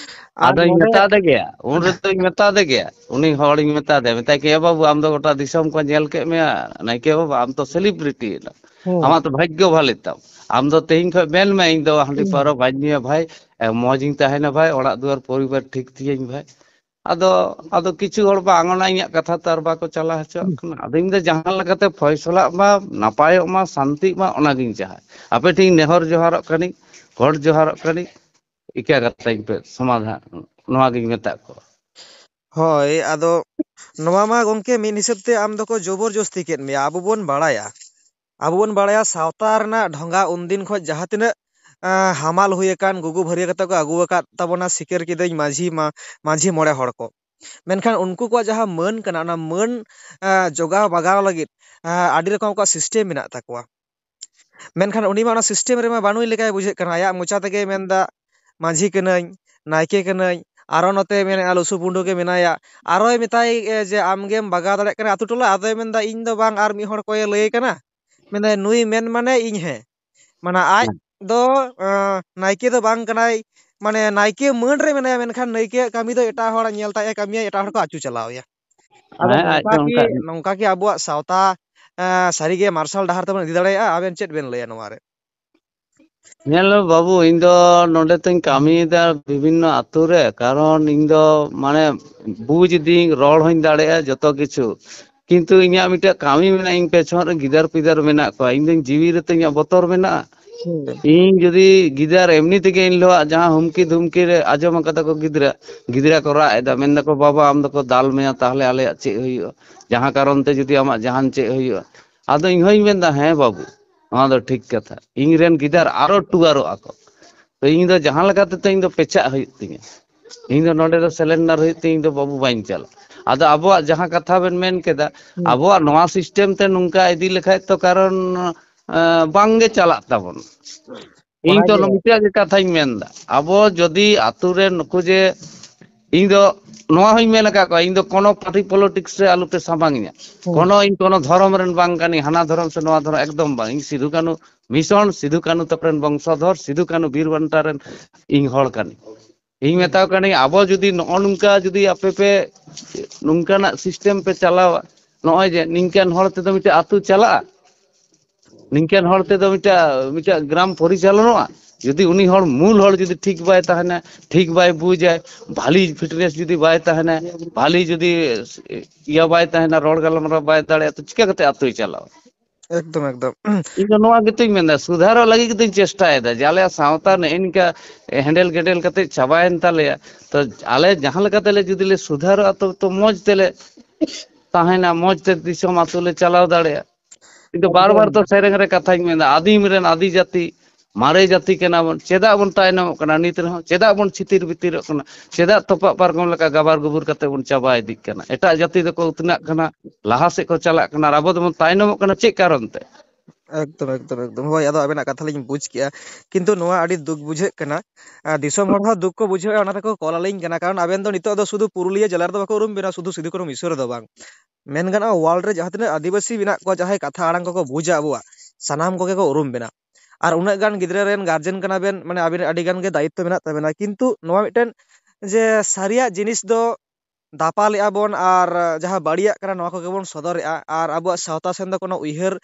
ᱟᱨ ᱟᱫᱚᱧ ᱱᱚᱰᱮ ᱢᱮᱛᱟ ᱫᱮ ᱜᱮᱭᱟ, ᱩᱱ ᱨᱮᱫᱚᱧ ᱢᱮᱛᱟ ᱫᱮ ᱜᱮᱭᱟ, ᱩᱱᱤ ᱦᱚᱲᱤᱧ ᱢᱮᱛᱟ ᱫᱮᱭᱟ, ᱢᱮᱛᱟᱭ ᱠᱮ, "ᱮ ᱵᱟᱹᱵᱩ, ᱟᱢ ᱫᱚ ᱜᱚᱴᱟ ᱫᱤᱥᱚᱢ ᱠᱚ ᱧᱮᱞ ᱠᱮᱫ ᱢᱮᱭᱟ, ᱱᱟᱭᱠᱮ ᱵᱟᱹᱵᱩ, ᱟᱢ ᱫᱚ ᱥᱮᱞᱤᱵᱨᱤᱴᱤ ᱮᱱᱟ, ᱦᱩᱸ᱾ ᱟᱢᱟᱜ ᱫᱚ ᱵᱷᱟᱜᱽᱭᱚ ᱵᱷᱟᱞᱮ ᱛᱟᱢ, ᱟᱢ ᱫᱚ ᱛᱮᱦᱮᱧ ᱠᱷᱚᱱ ᱢᱮᱱ ᱢᱮ, ᱤᱧ ᱫᱚ ᱦᱟᱺᱰᱤ ᱦᱩᱸ᱾ ᱯᱟᱹᱣᱨᱟᱹ ᱵᱟᱹᱧ ᱧᱩᱭᱟ ᱵᱷᱟᱭ, ᱮ, ᱢᱚᱡᱽ ᱤᱧ ᱛᱟᱦᱮᱱᱟ ᱵᱷᱟᱭ, ᱚᱲᱟᱜ ᱫᱩᱣᱟᱹᱨ ᱯᱚᱨᱤᱵᱟᱨ ᱴᱷᱤᱠ ᱛᱤᱧᱟᱹᱧ ᱵᱷᱟᱭ᱾" ᱟᱫᱚ, ᱟᱫᱚ ᱠᱤᱪᱷᱩ ᱦᱚᱲ ᱵᱟᱝ, ᱚᱱᱟ ᱤᱧᱟᱹᱜ ᱠᱟᱛᱷᱟ ᱛᱚ ᱟᱨ ᱵᱟᱠᱚ ᱪᱟᱞᱟᱣ ᱦᱚᱪᱚᱣᱟᱜ ᱦᱩᱸ᱾ ᱠᱟᱱᱟ᱾ ᱟᱫᱚ ᱤᱧ ᱫᱚ ᱡᱟᱦᱟᱸ ᱞᱮᱠᱟᱛᱮ ᱯᱷᱚᱭᱥᱚᱞᱟᱜ ᱢᱟ, ᱱᱟᱯᱟᱭᱚᱜ ᱢᱟ, ᱥᱟᱱᱛᱤᱜ ᱢᱟ, ᱚᱱᱟᱜᱤᱧ ᱪᱟᱦᱟᱜ᱾ ᱟᱯᱮ ᱴᱷᱮᱱ ᱤᱧ ᱱᱮᱦᱚᱨ ᱡᱚᱦᱟᱨᱚᱜ ᱠᱟᱹᱱᱟᱹᱧ, ᱜᱚᱰ ᱡᱚᱦᱟᱨᱚᱜ ᱠᱟᱹᱱᱟᱹᱧ, ᱤᱠᱟᱹ ᱠᱟᱛᱮᱧ ᱯᱮ ᱥᱚᱢᱟᱫᱷᱟᱱ, ᱱᱚᱣᱟᱜᱤᱧ ᱢᱮᱛᱟᱜ ᱠᱚᱣᱟ᱾ ᱦᱳᱭ, ᱟᱫᱚ ᱱᱚᱣᱟ ᱢᱟ ᱜᱚᱢᱠᱮ ᱢᱤᱫ ᱦᱤᱥᱟᱹᱵ ᱛᱮ ᱟᱢ ᱫᱚᱠᱚ ᱡᱚᱵᱚᱨ ᱡᱚᱥᱛᱤ ᱠᱮᱫ ᱢᱮᱭᱟ᱾ ᱟᱵᱚ ᱵᱚᱱ ᱵᱟᱲᱟᱭᱟ, ᱟᱵᱚ ᱵᱚᱱ ᱵᱟᱲᱟᱭᱟ ᱥᱟᱶᱛᱟ ᱨᱮᱱᱟᱜ ᱰᱷᱚᱸᱜᱟ ᱩᱱᱫᱤᱱ ᱠᱷᱚᱱ ᱡᱟᱦᱟᱸ ᱛᱤᱱᱟᱹᱜ, ᱟᱸ, ᱦᱟᱢᱟᱞ ᱦᱩᱭ ᱟᱠᱟᱱ, ᱜᱩᱜᱩ ᱵᱷᱟᱹᱨᱭᱟᱹ ᱠᱟᱛᱮ ᱠᱚ ᱟᱹᱜᱩ ᱟᱠᱟᱫ ᱛᱟᱵᱚᱱᱟ, ᱥᱤᱠᱟᱹᱨ ᱠᱤᱫᱟᱹᱧ ᱢᱟᱹᱡᱷᱤ ᱢᱟ-, ᱢᱟᱹᱡᱷᱤ ᱢᱚᱬᱮ ᱦᱚᱲ ᱠᱚ᱾ ᱢᱮᱱᱠᱷᱟᱱ ᱩᱱᱠᱩ ᱠᱚᱣᱟᱜ ᱡᱟᱦᱟᱸ ᱢᱟᱹᱱ ᱠᱟᱱᱟ, ᱚᱱᱟ ᱢᱟᱹᱱ, ᱟᱸ, ᱡᱚᱜᱟᱣ ᱵᱟᱜᱟᱣ ᱞᱟᱹᱜᱤᱫ, ᱟᱸ, ᱟᱹᱰᱤ ᱨᱚᱠᱚᱢ ᱟᱠᱚᱣᱟᱜ ᱥᱤᱥᱴᱮᱢ ᱢᱮᱱᱟᱜ ᱛᱟᱠᱚᱣᱟ᱾ ᱢᱮᱱᱠᱷᱟᱱ ᱩᱱᱤ ᱢᱟ ᱚᱱᱟ ᱥᱤᱥᱴᱮᱢ ᱨᱮᱢᱟ ᱵᱟᱹᱱᱩᱭ ᱞᱮᱠᱟᱭ ᱵᱩᱡᱷᱟᱹᱜ ᱠᱟᱱᱟ᱾ ᱟᱭᱟᱜ ᱢᱚᱪᱟ ᱛᱮᱜᱮᱭ ᱢᱮᱱᱫᱟ, "ᱢᱟᱹᱡᱷᱤ ᱠᱟᱹᱱᱟᱹᱧ, ᱱᱟᱭᱠᱮ ᱠᱟᱹᱱᱟᱹᱧ", ᱟᱨᱚ ᱱᱚᱛᱮ ᱢᱮᱱᱮᱫᱼᱟ, ᱞᱩᱥᱩ ᱯᱩᱸᱰᱩ ᱜᱮ ᱢᱮᱱᱟᱭᱟ᱾ ᱟᱨᱚᱭ ᱢᱮᱛᱟᱭ, ᱮ, ᱡᱮ, "ᱟᱢ ᱜᱮᱢ ᱵᱟᱜᱟᱣ ᱫᱟᱲᱮᱭᱟᱜ ᱠᱟᱱᱟ ᱟᱹᱛᱩ ᱴᱚᱞᱟ?" ᱟᱫᱚᱭ ᱢᱮᱱᱫᱟ, "ᱤᱧ ᱫᱚ ᱵᱟᱝ, ᱟᱨ ᱢᱤᱫ ᱦᱚᱲ ᱠᱚᱭᱮ ᱞᱟᱹᱭ ᱠᱟᱱᱟ", ᱢᱮᱱᱫᱟᱭ, "ᱱᱩᱭ ᱢᱮᱱ ᱢᱟᱱᱮ ᱤᱧ ᱦᱮᱸ", ᱢᱟᱱᱮ ᱟᱡ ᱦᱮᱸ᱾ ᱫᱚ, ᱮ, ᱱᱟᱭᱠᱮ ᱫᱚ ᱵᱟᱝ ᱠᱟᱱᱟᱭ, ᱢᱟᱱᱮ ᱱᱟᱭᱠᱮ ᱢᱟᱹᱱ ᱨᱮ ᱢᱮᱱᱟᱭᱟ, ᱢᱮᱱᱠᱷᱟᱱ ᱱᱟᱭᱠᱮᱭᱟᱜ ᱠᱟᱹᱢᱤ ᱫᱚ ᱮᱴᱟᱜ ᱦᱚᱲᱟᱜ ᱧᱮᱞ ᱛᱟᱭ ᱠᱟᱹᱢᱤᱭᱟ, ᱮᱴᱟᱜ ᱦᱚᱲ ᱠᱚ ᱟᱹᱪᱩ ᱪᱟᱞᱟᱣ ᱮᱭᱟ᱾ ᱟᱫᱚ ᱦᱮᱸ, ᱟᱡ ᱱᱚᱝᱠᱟ ᱫᱚ ᱠᱤ, ᱚᱱᱠᱟ ᱱᱚᱝᱠᱟ ᱠᱤ ᱟᱵᱚᱣᱟᱜ ᱥᱟᱶᱛᱟ, ᱮ, ᱥᱟᱹᱨᱤᱜᱮ ᱢᱟᱨᱥᱟᱞ ᱰᱟᱦᱟᱨ ᱛᱮᱵᱚᱱ ᱤᱫᱤ ᱫᱟᱲᱮᱭᱟᱜᱼᱟ? ᱟᱵᱮᱱ ᱪᱮᱫ ᱵᱮᱱ ᱞᱟᱹᱭᱟ ᱱᱚᱣᱟ ᱨᱮ? ᱧᱮᱞ ᱢᱮ ᱵᱟᱹᱵᱩ, ᱤᱧ ᱫᱚ ᱱᱚᱰᱮ ᱛᱚᱧ ᱠᱟᱹᱢᱤᱭᱮᱫᱟ ᱵᱤᱵᱷᱤᱱᱱᱚ ᱟᱛᱳ ᱨᱮ, ᱠᱟᱨᱚᱱ ᱤᱧ ᱫᱚ ᱢᱟᱱᱮ ᱵᱩᱡᱽ ᱤᱫᱤᱧ, ᱨᱚᱲ ᱦᱚᱧ ᱫᱟᱲᱮᱭᱟᱜᱼᱟ ᱡᱚᱛᱚ ᱠᱤᱪᱷᱩ, ᱠᱤᱱᱛᱩ ᱤᱧᱟᱹᱜ ᱢᱤᱫᱴᱮᱡ ᱠᱟᱹᱢᱤ ᱢᱮᱱᱟᱜᱼᱟ, ᱤᱧ ᱯᱮᱪᱷᱚᱱ ᱨᱮ ᱜᱤᱫᱟᱹᱨ ᱯᱤᱫᱟᱹᱨ ᱢᱮᱱᱟᱜ ᱠᱚᱣᱟ, ᱤᱧ ᱫᱚᱧ ᱡᱤᱣᱤ ᱨᱮᱛᱚ ᱤᱧᱟᱹᱜ ᱵᱚᱛᱚᱨ ᱢᱮᱱᱟᱜᱼᱟ᱾ ᱤᱧ ᱡᱩᱫᱤ ᱜᱤᱫᱟᱹᱨ ᱮᱢᱱᱤ ᱛᱮᱜᱮ ᱮᱱ ᱦᱤᱞᱳᱜ ᱡᱟᱦᱟᱸ ᱦᱩᱢᱠᱤ ᱫᱷᱩᱢᱠᱤ ᱨᱮ ᱟᱸᱡᱚᱢ ᱟᱠᱟᱫᱟ ᱠᱚ ᱜᱤᱫᱽᱨᱟᱹ, ᱜᱤᱫᱽᱨᱟᱹ ᱠᱚ ᱨᱟᱜ ᱮᱫᱟ, ᱢᱮᱱ ᱫᱟᱠᱚ, "ᱵᱟᱵᱟ, ᱟᱢ ᱫᱚᱠᱚ ᱫᱟᱞ ᱢᱮᱭᱟ, ᱛᱟᱦᱞᱮ ᱟᱞᱮᱭᱟᱜ ᱪᱮᱫ ᱦᱩᱭᱩᱜᱼᱟ? ᱡᱟᱦᱟᱸ ᱠᱟᱨᱚᱱ ᱛᱮ ᱡᱩᱫᱤ ᱟᱢᱟᱜ ᱡᱟᱦᱟᱱ ᱪᱮᱫ ᱦᱩᱭᱩᱜᱼᱟ?" ᱟᱫᱚ ᱤᱧ ᱦᱚᱧ ᱢᱮᱱᱫᱟ, "ᱦᱮᱸ ᱵᱟᱹᱵᱩ, ᱱᱚᱣᱟ ᱫᱚ ᱴᱷᱤᱠ ᱠᱟᱛᱷᱟ, ᱤᱧ ᱨᱮᱱ ᱜᱤᱫᱟᱹᱨ ᱟᱨᱚ ᱴᱩᱣᱟᱨᱚᱜ ᱟᱠᱚ, ᱛᱚ ᱤᱧ ᱫᱚ ᱡᱟᱦᱟᱸ ᱞᱮᱠᱟ ᱛᱮᱛᱚ ᱤᱧ ᱫᱚ ᱯᱮᱪᱟᱜ ᱦᱩᱭᱩᱜ ᱛᱤᱧᱟᱹ, ᱤᱧ ᱫᱚ ᱱᱚᱰᱮ ᱫᱚ ᱥᱮᱞᱮᱱᱰᱟᱨ ᱦᱩᱭᱩᱜ ᱛᱤᱧ, ᱤᱧ ᱫᱚ ᱵᱟᱹᱵᱩ ᱵᱟᱹᱧ ᱪᱟᱞᱟᱜᱼᱟ᱾" ᱟᱫᱚ ᱟᱵᱚᱣᱟᱜ ᱡᱟᱦᱟᱸ ᱠᱟᱛᱷᱟ ᱵᱮᱱ ᱢᱮᱱ ᱠᱮᱫᱟ, ᱟᱵᱚᱣᱟᱜ ᱱᱚᱣᱟ ᱥᱤᱥᱴᱮᱢ ᱛᱮ ᱱᱚᱝᱠᱟ ᱤᱫᱤ ᱞᱮᱠᱷᱟᱡ ᱛᱚ ᱠᱟᱨᱚᱱ ᱟᱸ, ᱵᱟᱝᱜᱮ ᱪᱟᱞᱟᱜ ᱛᱟᱵᱚᱱ᱾ ᱤᱧ ᱛᱚ ᱚᱱᱟᱜᱮ᱾ ᱢᱤᱫᱴᱟᱝ ᱜᱮ ᱠᱟᱛᱷᱟᱧ ᱢᱮᱱᱫᱟ, ᱟᱵᱚ ᱡᱩᱫᱤ ᱟᱛᱳ ᱨᱮ ᱱᱩᱠᱩ ᱡᱮ, ᱤᱧ ᱫᱚ ᱱᱚᱣᱟ ᱦᱚᱧ ᱢᱮᱱ ᱟᱠᱟᱫ ᱠᱚᱣᱟ, ᱤᱧ ᱫᱚ ᱠᱳᱱᱳ ᱯᱟᱨᱴᱤ ᱯᱚᱞᱤᱴᱤᱠᱥ ᱨᱮ ᱟᱞᱚᱯᱮ ᱥᱟᱢᱟᱝ ᱤᱧᱟ᱾ ᱦᱩᱸ᱾ ᱠᱳᱱᱳ, ᱤᱧ ᱠᱳᱱᱳ ᱫᱷᱚᱨᱚᱢ ᱨᱮᱱ ᱵᱟᱝ ᱠᱟᱹᱱᱟᱹᱧ, ᱦᱟᱱᱟ ᱫᱷᱚᱨᱚᱢ ᱥᱮ ᱱᱚᱣᱟ ᱫᱷᱚᱨᱚᱢ, ᱮᱠᱫᱚᱢ ᱵᱟᱝ᱾ ᱤᱧ ᱥᱤᱫᱷᱩ ᱠᱟᱹᱱᱩ ᱢᱤᱥᱚᱱ, ᱥᱤᱫᱷᱩ ᱠᱟᱹᱱᱩ ᱛᱟᱠᱚ ᱨᱮᱱ ᱵᱚᱝᱥᱚᱫᱷᱚᱨ, ᱥᱤᱫᱷᱩ ᱠᱟᱹᱱᱩ ᱵᱤᱨ ᱵᱟᱱᱴᱟ ᱨᱮᱱ ᱤᱧ ᱦᱚᱲ ᱠᱟᱹᱱᱟᱹᱧ᱾ ᱤᱧ ᱢᱮᱛᱟᱣ ᱠᱟᱹᱱᱟᱹᱧ, ᱟᱵᱚ ᱡᱩᱫᱤ ᱱᱚᱜᱼᱚ ᱱᱚᱝᱠᱟ ᱡᱩᱫᱤ ᱟᱯᱮ ᱯᱮ ᱱᱚᱝᱠᱟᱱᱟᱜ ᱥᱤᱥᱴᱮᱢ ᱯᱮ ᱪᱟᱞᱟᱣᱟ, ᱱᱚᱜᱼᱚᱭ ᱡᱮ ᱱᱤᱝᱠᱟᱱ ᱦᱚᱲ ᱛᱮᱫᱚ ᱢᱤᱫᱴᱮᱡ ᱟᱹᱛᱩ ᱪᱟᱞᱟᱜᱼᱟ? ᱱᱤᱝᱠᱟᱱ ᱦᱚᱲ ᱛᱮᱫᱚ ᱢᱤᱫᱴᱮᱡ, ᱢᱤᱫᱴᱮᱡ ᱜᱨᱟᱢ ᱯᱚᱨᱤᱪᱟᱞᱚᱱᱚᱜᱼᱟ? ᱡᱩᱫᱤ ᱩᱱᱤ ᱦᱚᱲ, ᱢᱩᱞ ᱦᱚᱲ ᱡᱩᱫᱤ ᱴᱷᱤᱠ ᱵᱟᱭ ᱛᱟᱦᱮᱱᱟ, ᱴᱷᱤᱠ ᱵᱟᱭ ᱵᱩᱡᱟᱭ, ᱵᱷᱟᱞᱤ ᱯᱷᱤᱴᱱᱮᱥ ᱡᱩᱫᱤ ᱵᱟᱭ ᱛᱟᱦᱮᱱᱟ, ᱵᱷᱟᱞᱤ ᱡᱩᱫᱤ ᱤᱭᱟᱹ ᱵᱟᱭ ᱛᱟᱦᱮᱱᱟ, ᱨᱚᱲ ᱜᱟᱞᱢᱟᱨᱟᱣ ᱵᱟᱭ ᱫᱟᱲᱮᱭᱟᱜᱼᱟ, ᱛᱚ ᱪᱤᱠᱟ ᱠᱟᱛᱮ ᱟᱹᱛᱩᱭ ᱪᱟᱞᱟᱣᱟ? ᱮᱠᱫᱚᱢ, ᱮᱠᱫᱚᱢ᱾ ᱤᱧ ᱫᱚ ᱱᱚᱣᱟ ᱜᱮᱛᱚᱧ ᱢᱮᱱᱫᱟ, ᱥᱩᱫᱷᱟᱨᱚᱜ ᱞᱟᱹᱜᱤᱫ ᱜᱮᱛᱚᱧ ᱪᱮᱥᱴᱟᱭᱮᱫᱟ, ᱡᱮ ᱟᱞᱮᱭᱟᱜ ᱥᱟᱶᱛᱟ ᱱᱮᱜᱼᱮ ᱱᱤᱝᱠᱟ ᱦᱮᱱᱰᱮᱞ ᱜᱮᱰᱮᱞ ᱠᱟᱛᱮ ᱪᱟᱵᱟᱭᱮᱱ ᱛᱟᱞᱮᱭᱟ᱾ ᱛᱚ ᱟᱞᱮ ᱡᱟᱦᱟᱸ ᱞᱮᱠᱟ ᱛᱮᱞᱮ ᱡᱩᱫᱤ ᱞᱮ ᱥᱩᱫᱷᱟᱨᱚᱜᱼᱟ, ᱛᱚ, ᱛᱚ ᱢᱚᱡᱽ ᱛᱮᱞᱮ ᱛᱟᱦᱮᱱᱟ, ᱢᱚᱡᱽ ᱛᱮ ᱫᱤᱥᱚᱢ ᱟᱹᱛᱩ ᱞᱮ ᱪᱟᱞᱟᱣ ᱫᱟᱲᱮᱭᱟᱜᱼᱟ᱾ ᱤᱧ ᱫᱚ ᱵᱟᱨ ᱵᱟᱨ ᱮᱠᱫᱚᱢ᱾ ᱛᱚ ᱥᱮᱨᱮᱧ ᱨᱮ ᱠᱟᱛᱷᱟᱧ ᱢᱮᱱᱫᱟ, ᱟᱹᱫᱤᱢ ᱨᱮᱱ ᱟᱹᱫᱤ ᱡᱟᱹᱛᱤ, ᱢᱟᱨᱮ ᱡᱟᱹᱛᱤ ᱠᱟᱱᱟ ᱵᱚᱱ, ᱪᱮᱫᱟᱜ ᱵᱚᱱ ᱛᱟᱭᱱᱚᱢᱚᱜ ᱠᱟᱱᱟ ᱱᱤᱛ ᱨᱮᱦᱚᱸ? ᱪᱮᱫᱟᱜ ᱵᱚᱱ ᱪᱷᱤᱛᱤᱨ ᱵᱤᱛᱤᱨᱚᱜ ᱠᱟᱱᱟ? ᱪᱮᱫᱟᱜ ᱛᱚᱯᱟᱜ ᱯᱟᱨᱠᱚᱢ ᱞᱮᱠᱟ ᱜᱟᱵᱟᱨ ᱜᱩᱵᱩᱨ ᱠᱟᱛᱮ ᱵᱚᱱ ᱪᱟᱵᱟ ᱤᱫᱤᱜ ᱠᱟᱱᱟ? ᱮᱴᱟᱜ ᱡᱟᱹᱛᱤ ᱫᱚᱠᱚ ᱩᱛᱱᱟᱹᱜ ᱠᱟᱱᱟ, ᱞᱟᱦᱟ ᱥᱮᱫ ᱠᱚ ᱪᱟᱞᱟᱜ ᱠᱟᱱᱟ, ᱟᱨ ᱟᱵᱚ ᱫᱚᱵᱚᱱ ᱛᱟᱭᱱᱚᱢᱚᱜ ᱠᱟᱱᱟ ᱪᱮᱫ ᱠᱟᱨᱚᱱ ᱛᱮ? ᱮᱠᱫᱚᱢ, ᱮᱠᱫᱚᱢ, ᱮᱠᱫᱚᱢ᱾ ᱦᱳᱭ, ᱟᱫᱚ ᱟᱵᱮᱱᱟᱜ ᱠᱟᱛᱷᱟ ᱞᱤᱧ ᱵᱩᱡᱽ ᱠᱮᱜᱼᱟ, ᱠᱤᱱᱛᱩ ᱱᱚᱣᱟ ᱟᱹᱰᱤ ᱫᱩᱠ ᱵᱩᱡᱷᱟᱹᱜ ᱠᱟᱱᱟ᱾ ᱟᱨ ᱫᱤᱥᱚᱢ ᱦᱚᱲ ᱦᱚᱸ ᱫᱩᱠ ᱠᱚ ᱵᱩᱡᱷᱟᱹᱣᱮᱜᱼᱟ, ᱚᱱᱟ ᱛᱮᱠᱚ ᱠᱚᱞ ᱟᱹᱞᱤᱧ ᱠᱟᱱᱟ᱾ ᱠᱟᱨᱚᱱ ᱟᱵᱮᱱ ᱫᱚ ᱱᱤᱛᱚᱜ ᱫᱚ ᱥᱩᱫᱷᱩ ᱯᱩᱨᱩᱞᱤᱭᱟᱹ ᱡᱮᱞᱟ ᱨᱮᱫᱚ ᱵᱟᱠᱚ ᱩᱨᱩᱢ ᱵᱮᱱᱟ, ᱥᱩᱫᱷᱩ ᱥᱤᱫᱩ ᱠᱟᱹᱱᱦᱩ ᱢᱤᱥᱚᱱ ᱨᱮᱫᱚ ᱵᱟᱝ, ᱢᱮᱱ ᱜᱟᱱᱚᱜᱼᱟ, ᱣᱟᱨᱞᱰ ᱨᱮ ᱡᱟᱦᱟᱸ ᱛᱤᱱᱟᱹᱜ ᱟᱹᱫᱤᱵᱟᱹᱥᱤ ᱢᱮᱱᱟᱜ ᱠᱚᱣᱟ, ᱡᱟᱦᱟᱸᱭ ᱠᱟᱛᱷᱟ ᱟᱲᱟᱝ ᱠᱚᱠᱚ ᱵᱩᱡᱟ ᱟᱵᱚᱣᱟᱜ, ᱥᱟᱱᱟᱢ ᱠᱚᱜᱮ ᱠᱚ ᱩᱨᱩᱢ ᱵᱮᱱᱟ᱾ ᱟᱨ ᱩᱱᱟᱹᱜ ᱜᱟᱱ ᱜᱤᱫᱽᱨᱟᱹ ᱨᱮᱱ ᱜᱟᱨᱡᱮᱱ ᱠᱟᱱᱟ ᱵᱮᱱ, ᱢᱟᱱᱮ, ᱟᱵᱮᱱ ᱟᱹᱰᱤ ᱜᱟᱱ ᱜᱮ ᱫᱟᱭᱤᱛᱛᱚ ᱢᱮᱱᱟᱜ ᱛᱟᱵᱮᱱᱟ, ᱠᱤᱱᱛᱩ ᱱᱚᱣᱟ ᱢᱤᱫᱴᱮᱱ ᱡᱮ ᱥᱟᱹᱨᱤᱭᱟᱜ ᱡᱤᱱᱤᱥ ᱫᱚ ᱫᱟᱯᱟᱞᱮᱜᱼᱟ ᱵᱚᱱ ᱟᱨ ᱡᱟᱦᱟᱸ ᱵᱟᱹᱲᱤᱡᱟᱜ ᱠᱟᱱᱟ ᱱᱚᱣᱟ ᱠᱚᱜᱮ ᱵᱚᱱ ᱥᱚᱫᱚᱨᱮᱜᱼᱟ, ᱟᱨ ᱟᱵᱚᱣᱟᱜ ᱥᱟᱶᱛᱟ ᱥᱮᱱ ᱫᱚ ᱠᱳᱱᱳ ᱩᱭᱦᱟᱹᱨ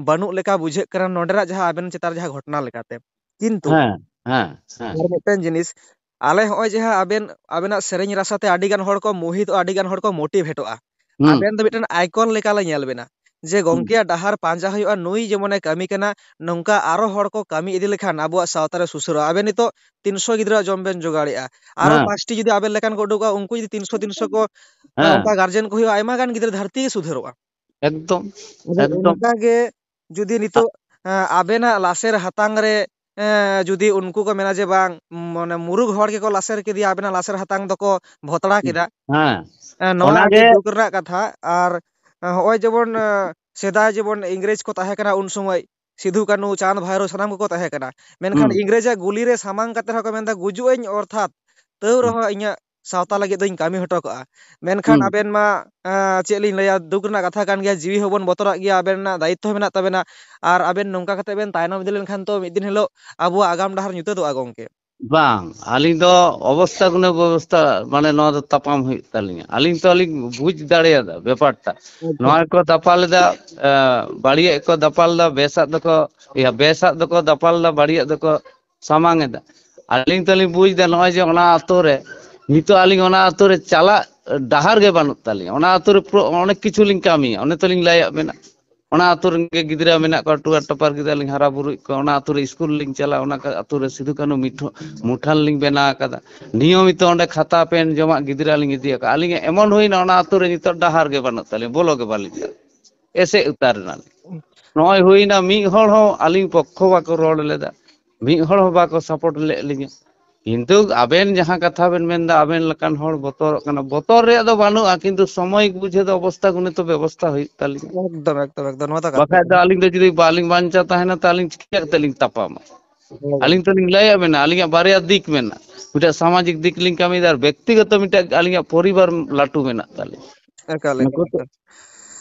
ᱵᱟᱹᱱᱩᱜ ᱞᱮᱠᱟ ᱵᱩᱡᱷᱟᱹᱜ ᱠᱟᱱᱟ ᱱᱚᱰᱮᱱᱟᱜ ᱡᱟᱦᱟᱸ ᱟᱵᱮᱱ ᱪᱮᱛᱟᱱ ᱨᱮ ᱡᱟᱦᱟᱸ ᱜᱷᱚᱴᱚᱱᱟ ᱞᱮᱠᱟᱛᱮ᱾ ᱠᱤᱱᱛᱩ ᱦᱮᱸ ᱦᱮᱸ ᱦᱮᱸ ᱟᱨ ᱢᱤᱫᱴᱮᱱ ᱡᱤᱱᱤᱥ, ᱟᱞᱮ ᱦᱚᱸᱜᱼᱚᱭ ᱡᱟᱦᱟᱸ ᱟᱵᱮᱱ ᱟᱵᱮᱱᱟᱜ ᱥᱮᱨᱮᱧ ᱨᱟᱥᱟᱛᱮ ᱟᱹᱰᱤ ᱜᱟᱱ ᱦᱚᱲ ᱠᱚ ᱢᱳᱦᱤᱛᱚᱜᱼᱟ, ᱟᱹᱰᱤ ᱜᱟᱱ ᱦᱚᱲ ᱠᱚ ᱢᱳᱴᱤᱵᱷᱮᱴᱚᱜᱼᱟ᱾ ᱦᱩᱸ ᱟᱵᱮᱱ ᱫᱚ ᱢᱤᱫᱴᱮᱱ ᱟᱭᱠᱚᱱ ᱞᱮᱠᱟ ᱞᱮ ᱧᱮᱞ ᱵᱮᱱᱟ ᱡᱮ ᱦᱩᱸ ᱜᱚᱝᱠᱮᱭᱟᱜ ᱰᱟᱦᱟᱨ ᱯᱟᱸᱡᱟ ᱦᱩᱭᱩᱜᱼᱟ, ᱱᱩᱭ ᱡᱮᱢᱚᱱᱮ ᱠᱟᱹᱢᱤ ᱠᱟᱱᱟ, ᱱᱚᱝᱠᱟ ᱟᱨᱚ ᱦᱚᱲ ᱠᱚ ᱠᱟᱹᱢᱤ ᱤᱫᱤ ᱞᱮᱠᱷᱟᱱ ᱟᱵᱚᱣᱟᱜ ᱥᱟᱶᱛᱟ ᱨᱮ ᱥᱩᱥᱟᱹᱨᱚᱜᱼᱟ᱾ ᱟᱵᱮᱱ ᱱᱤᱛᱚᱜ ᱛᱤᱱᱥᱚ ᱜᱤᱫᱽᱨᱟᱹᱣᱟᱜ ᱡᱚᱢ ᱵᱮᱱ ᱡᱚᱜᱟᱲᱮᱜᱼᱟ, ᱟᱨᱚ ᱦᱮᱸ ᱯᱟᱸᱪᱴᱤ ᱡᱩᱫᱤ ᱟᱵᱮᱱ ᱞᱮᱠᱟᱱ ᱠᱚ ᱩᱰᱩᱠᱚᱜᱼᱟ, ᱩᱱᱠᱩ ᱡᱩᱫᱤ ᱛᱤᱱᱥᱚ ᱛᱤᱱᱥᱚ ᱠᱚ ᱮᱸ, ᱦᱮᱸ ᱚᱱᱠᱟ ᱜᱟᱨᱡᱮᱱ ᱠᱚ ᱦᱩᱭᱩᱜᱼᱟ, ᱟᱭᱢᱟ ᱜᱟᱱ ᱜᱤᱫᱽᱨᱟᱹ ᱫᱷᱟᱹᱨᱛᱤ ᱜᱮ ᱥᱩᱫᱷᱟᱹᱨᱚᱜᱼᱟ᱾ ᱮᱠᱫᱚᱢ ᱟᱫᱚ ᱮᱠᱫᱚᱢ ᱚᱱᱠᱟ ᱜᱮ ᱡᱩᱫᱤ ᱱᱤᱛᱚᱜ ᱮᱸ, ᱟᱵᱮᱱᱟᱜ ᱞᱟᱥᱮᱨ ᱦᱟᱛᱟᱝ ᱨᱮ ᱮᱸ, ᱡᱩᱫᱤ ᱩᱱᱠᱩ ᱠᱚ ᱢᱮᱱᱟ ᱡᱮ ᱵᱟᱝ, ᱢᱟᱱᱮ ᱢᱩᱨᱩᱠ ᱦᱚᱲ ᱜᱮᱠᱚ ᱞᱟᱥᱮᱨ ᱠᱮᱫᱮᱭᱟ, ᱟᱵᱮᱱᱟᱜ ᱞᱟᱥᱮᱨ ᱦᱟᱛᱟᱝ ᱫᱚᱠᱚ ᱵᱷᱚᱛᱲᱟ ᱠᱮᱫᱟ, ᱦᱮᱸ ᱮᱸ, ᱱᱚᱣᱟ ᱟᱹᱰᱤ ᱚᱱᱟᱜᱮ ᱫᱩᱠ ᱨᱮᱱᱟᱜ ᱠᱟᱛᱷᱟ᱾ ᱟᱨ ᱮᱸ, ᱦᱚᱸᱜᱼᱚᱭ ᱡᱮᱢᱚᱱ ᱮᱸ, ᱥᱮᱫᱟᱭ ᱡᱮᱢᱚᱱ ᱤᱝᱨᱮᱡᱽ ᱠᱚ ᱛᱟᱦᱮᱸ ᱠᱟᱱᱟ ᱩᱱ ᱥᱚᱢᱚᱭ, ᱥᱤᱫᱷᱩ ᱠᱟᱹᱱᱦᱩ ᱪᱟᱸᱫᱽ ᱵᱷᱟᱭᱨᱳ ᱥᱟᱱᱟᱢ ᱠᱚᱠᱚ ᱛᱟᱦᱮᱸ ᱠᱟᱱᱟ, ᱢᱮᱱᱠᱷᱟᱱ ᱦᱩᱸ ᱤᱝᱨᱮᱡᱽ ᱟᱜ ᱜᱩᱞᱤ ᱨᱮ ᱥᱟᱢᱟᱝ ᱠᱟᱛᱮ ᱨᱮᱦᱚᱸ ᱠᱚ ᱢᱮᱱᱫᱟ ᱜᱩᱡᱩᱜ ᱟᱹᱧ ᱚᱨᱛᱷᱟᱛ ᱛᱟᱹᱣ ᱦᱩᱸ ᱨᱮᱦᱚᱸ ᱤᱧᱟᱹᱜ ᱥᱟᱶᱛᱟ ᱞᱟᱹᱜᱤᱫ ᱫᱚᱧ ᱠᱟᱹᱢᱤ ᱦᱚᱴᱚ ᱠᱟᱜᱼᱟ᱾ ᱢᱮᱱᱠᱷᱟᱱ ᱦᱩᱸ ᱟᱵᱮᱱ ᱢᱟ ᱮᱸ, ᱪᱮᱫ ᱞᱤᱧ ᱞᱟᱹᱭᱟ, ᱫᱩᱠ ᱨᱮᱱᱟᱜ ᱠᱟᱛᱷᱟ ᱠᱟᱱ ᱜᱮᱭᱟ, ᱡᱤᱣᱤ ᱦᱚᱸᱵᱚᱱ ᱵᱚᱛᱚᱨᱟᱜ ᱜᱮᱭᱟ, ᱟᱵᱮᱱᱟᱜ ᱫᱟᱭᱤᱛᱛᱚ ᱦᱚᱸ ᱢᱮᱱᱟᱜ ᱛᱟᱵᱮᱱᱟ᱾ ᱟᱨ ᱟᱵᱮᱱ ᱱᱚᱝᱠᱟ ᱠᱟᱛᱮ ᱵᱮᱱ ᱛᱟᱭᱱᱚᱢ ᱤᱫᱤ ᱞᱮᱱᱠᱷᱟᱱ ᱛᱚ ᱢᱤᱫ ᱫᱤᱱ ᱦᱤᱞᱳᱜ ᱟᱵᱚᱣᱟᱜ ᱟᱜᱟᱢ ᱰᱟᱦᱟᱨ ᱧᱩᱛᱟᱹᱛᱚᱜᱼᱟ ᱜᱚᱝᱠᱮ᱾ ᱵᱟᱝ, ᱟᱹᱞᱤᱧ ᱫᱚ ᱚᱵᱚᱥᱛᱟ ᱜᱩᱱᱮ ᱵᱮᱵᱚᱥᱛᱟ ᱢᱟᱱᱮ ᱱᱚᱣᱟ ᱫᱚ ᱛᱟᱯᱟᱢ ᱦᱩᱭᱩᱜ ᱛᱟᱹᱞᱤᱧᱟ᱾ ᱟᱹᱞᱤᱧ ᱛᱚ ᱟᱹᱞᱤᱧ ᱵᱩᱡᱽ ᱫᱟᱲᱮᱭᱟᱫᱟ ᱵᱮᱯᱟᱨᱴᱟ᱾ ᱟᱪᱪᱷᱟ᱾ ᱱᱚᱣᱟ ᱠᱚ ᱫᱟᱯᱟᱞ ᱮᱫᱟ, ᱮ, ᱵᱟᱹᱲᱤᱡᱟᱜ ᱠᱚ ᱫᱟᱯᱟᱞ ᱮᱫᱟ, ᱵᱮᱥᱟᱜ ᱫᱚᱠᱚ ᱤᱭᱟᱹ ᱵᱮᱥᱟᱜ ᱫᱚᱠᱚ ᱫᱟᱯᱟᱞ ᱮᱫᱟ, ᱵᱟᱹᱲᱤᱡᱟᱜ ᱫᱚᱠᱚ ᱥᱟᱢᱟᱝ ᱮᱫᱟ᱾ ᱟᱹᱞᱤᱧ ᱛᱚᱞᱤᱧ ᱵᱩᱡᱽ ᱮᱫᱟ ᱱᱚᱜᱼᱚᱭ ᱡᱮ ᱚᱱᱟ ᱟᱛᱳ ᱨᱮ ᱱᱤᱛᱚᱜ ᱟᱹᱞᱤᱧ ᱚᱱᱟ ᱟᱛᱳ ᱨᱮ ᱪᱟᱞᱟᱜ ᱰᱟᱦᱟᱨ ᱜᱮ ᱵᱟᱹᱱᱩᱜ ᱛᱟᱹᱞᱤᱧᱟ᱾ ᱚᱱᱟ ᱟᱛᱳ ᱨᱮ ᱯᱩᱨᱟᱹ ᱚᱱᱮᱠ ᱠᱤᱪᱷᱩ ᱞᱤᱧ ᱠᱟᱹᱢᱤᱭᱟ, ᱚᱱᱮ ᱛᱚᱞᱤᱧ ᱞᱟᱹᱭᱟᱫ ᱵᱮᱱᱟ᱾ ᱚᱱᱟ ᱟᱛᱳ ᱨᱮᱱ ᱜᱮ ᱜᱤᱫᱽᱨᱟᱹ ᱢᱮᱱᱟᱜ ᱠᱚᱣᱟ, ᱴᱩᱣᱟᱹᱨ ᱴᱚᱯᱟᱨ ᱜᱤᱫᱽᱨᱟᱹ ᱞᱤᱧ ᱦᱟᱨᱟ ᱵᱩᱨᱩᱭᱮᱫ ᱠᱚᱣᱟ᱾ ᱚᱱᱟ ᱟᱛᱳ ᱨᱮ ᱥᱠᱩᱞ ᱞᱤᱧ ᱪᱟᱞᱟᱜᱼᱟ, ᱚᱱᱟ ᱠᱟ-, ᱟᱛᱳ ᱨᱮ ᱥᱤᱫᱩ ᱠᱟᱹᱱᱦᱩ ᱢᱤᱴᱷᱩ-, ᱢᱩᱴᱷᱟᱹᱱ ᱞᱤᱧ ᱵᱮᱱᱟᱣ ᱟᱠᱟᱫᱟ᱾ ᱱᱤᱭᱚᱢᱤᱛᱚ ᱚᱸᱰᱮ ᱠᱷᱟᱛᱟ ᱯᱮᱱ ᱡᱚᱢᱟᱜ ᱜᱤᱫᱽᱨᱟᱹ ᱞᱤᱧ ᱤᱫᱤ ᱟᱠᱟᱫᱼᱟ᱾ ᱟᱹᱞᱤᱧᱟᱜ ᱮᱢᱚᱱ ᱦᱩᱭᱱᱟ ᱚᱱᱟ ᱟᱛᱳ ᱨᱮ ᱱᱤᱛᱚᱜ ᱰᱟᱦᱟᱨ ᱜᱮ ᱵᱟᱹᱱᱩᱜ ᱛᱟᱹᱞᱤᱧᱟ, ᱵᱚᱞᱚ ᱜᱮ ᱵᱟᱹᱞᱤᱧ ᱪᱟᱞᱟᱜ, ᱮᱥᱮᱫ ᱩᱛᱟᱹᱨ ᱮᱱᱟᱞᱤᱧ᱾ ᱱᱚᱜᱼᱚᱭ ᱦᱩᱭᱱᱟ ᱢᱤᱫ ᱦᱚᱲ ᱦᱚᱸ ᱟᱹᱞᱤᱧ ᱯᱚᱠᱠᱷᱚ ᱵᱟᱠᱚ ᱨᱚᱲ ᱞᱮᱫᱟ, ᱢᱤᱫ ᱦᱚᱲ ᱦᱚᱸ ᱵᱟᱠᱚ ᱥᱟᱯᱳᱨᱴ ᱞᱮᱫ ᱞᱤᱧᱟ᱾ ᱠᱤᱱᱛᱩ ᱟᱵᱮᱱ ᱡᱟᱦᱟᱸ ᱠᱟᱛᱷᱟ ᱵᱮᱱ ᱢᱮᱱᱫᱟ, ᱟᱵᱮᱱ ᱞᱮᱠᱟᱱ ᱦᱚᱲ ᱵᱚᱛᱚᱨᱚᱜ ᱠᱟᱱᱟ, ᱵᱚᱛᱚᱨ ᱨᱮᱭᱟᱜ ᱫᱚ ᱵᱟᱹᱱᱩᱜᱼᱟ, ᱠᱤᱱᱛᱩ ᱥᱚᱢᱚᱭ ᱵᱩᱡᱷᱟᱹ ᱫᱚ ᱚᱵᱚᱥᱛᱟ ᱜᱩᱱᱤ ᱛᱚ ᱵᱮᱵᱚᱥᱛᱟ ᱦᱩᱭᱩᱜ ᱛᱟᱹᱞᱤᱧᱟ᱾ ᱮᱠᱫᱚᱢ ᱮᱠᱫᱚᱢ ᱮᱠᱫᱚᱢ, ᱱᱚᱣᱟ ᱫᱚ ᱠᱟᱛᱷᱟ ᱵᱟᱠᱷᱟᱡ ᱫᱚ ᱠᱟᱱᱟ᱾ ᱟᱹᱞᱤᱧ ᱫᱚ ᱡᱩᱫᱤ ᱵᱟᱹᱞᱤᱧ ᱵᱟᱧᱪᱟᱣ ᱛᱟᱦᱮᱱᱟ, ᱛᱚ ᱟᱹᱞᱤᱧ ᱪᱤᱠᱟᱹ ᱠᱟᱛᱮ ᱞᱤᱧ ᱛᱟᱯᱟᱢᱟ? ᱦᱳᱭ᱾ ᱟᱹᱞᱤᱧ ᱛᱚᱞᱤᱧ ᱞᱟᱹᱭᱟᱫ ᱵᱮᱱᱟ, ᱟᱹᱞᱤᱧᱟᱜ ᱵᱟᱨᱭᱟ ᱫᱤᱠ ᱢᱮᱱᱟᱜᱼᱟ, ᱢᱤᱫᱴᱮᱡ ᱥᱟᱢᱟᱡᱤᱠ ᱫᱤᱠ ᱞᱤᱧ ᱠᱟᱹᱢᱤᱭᱮᱫᱟ ᱟᱨ ᱵᱮᱠᱛᱤᱜᱚᱛᱚ ᱢᱤᱫᱴᱮᱡ ᱟᱹᱞᱤᱧᱟᱜ ᱯᱚᱨᱤᱵᱟᱨ ᱞᱟᱹᱴᱩ ᱢᱮᱱᱟᱜ ᱛᱟᱹᱞᱤᱧᱟ᱾ ᱮᱠᱟᱞ ᱮᱠᱟᱞ ᱱᱩᱠᱩ ᱛᱚ ᱮᱠᱟᱞ᱾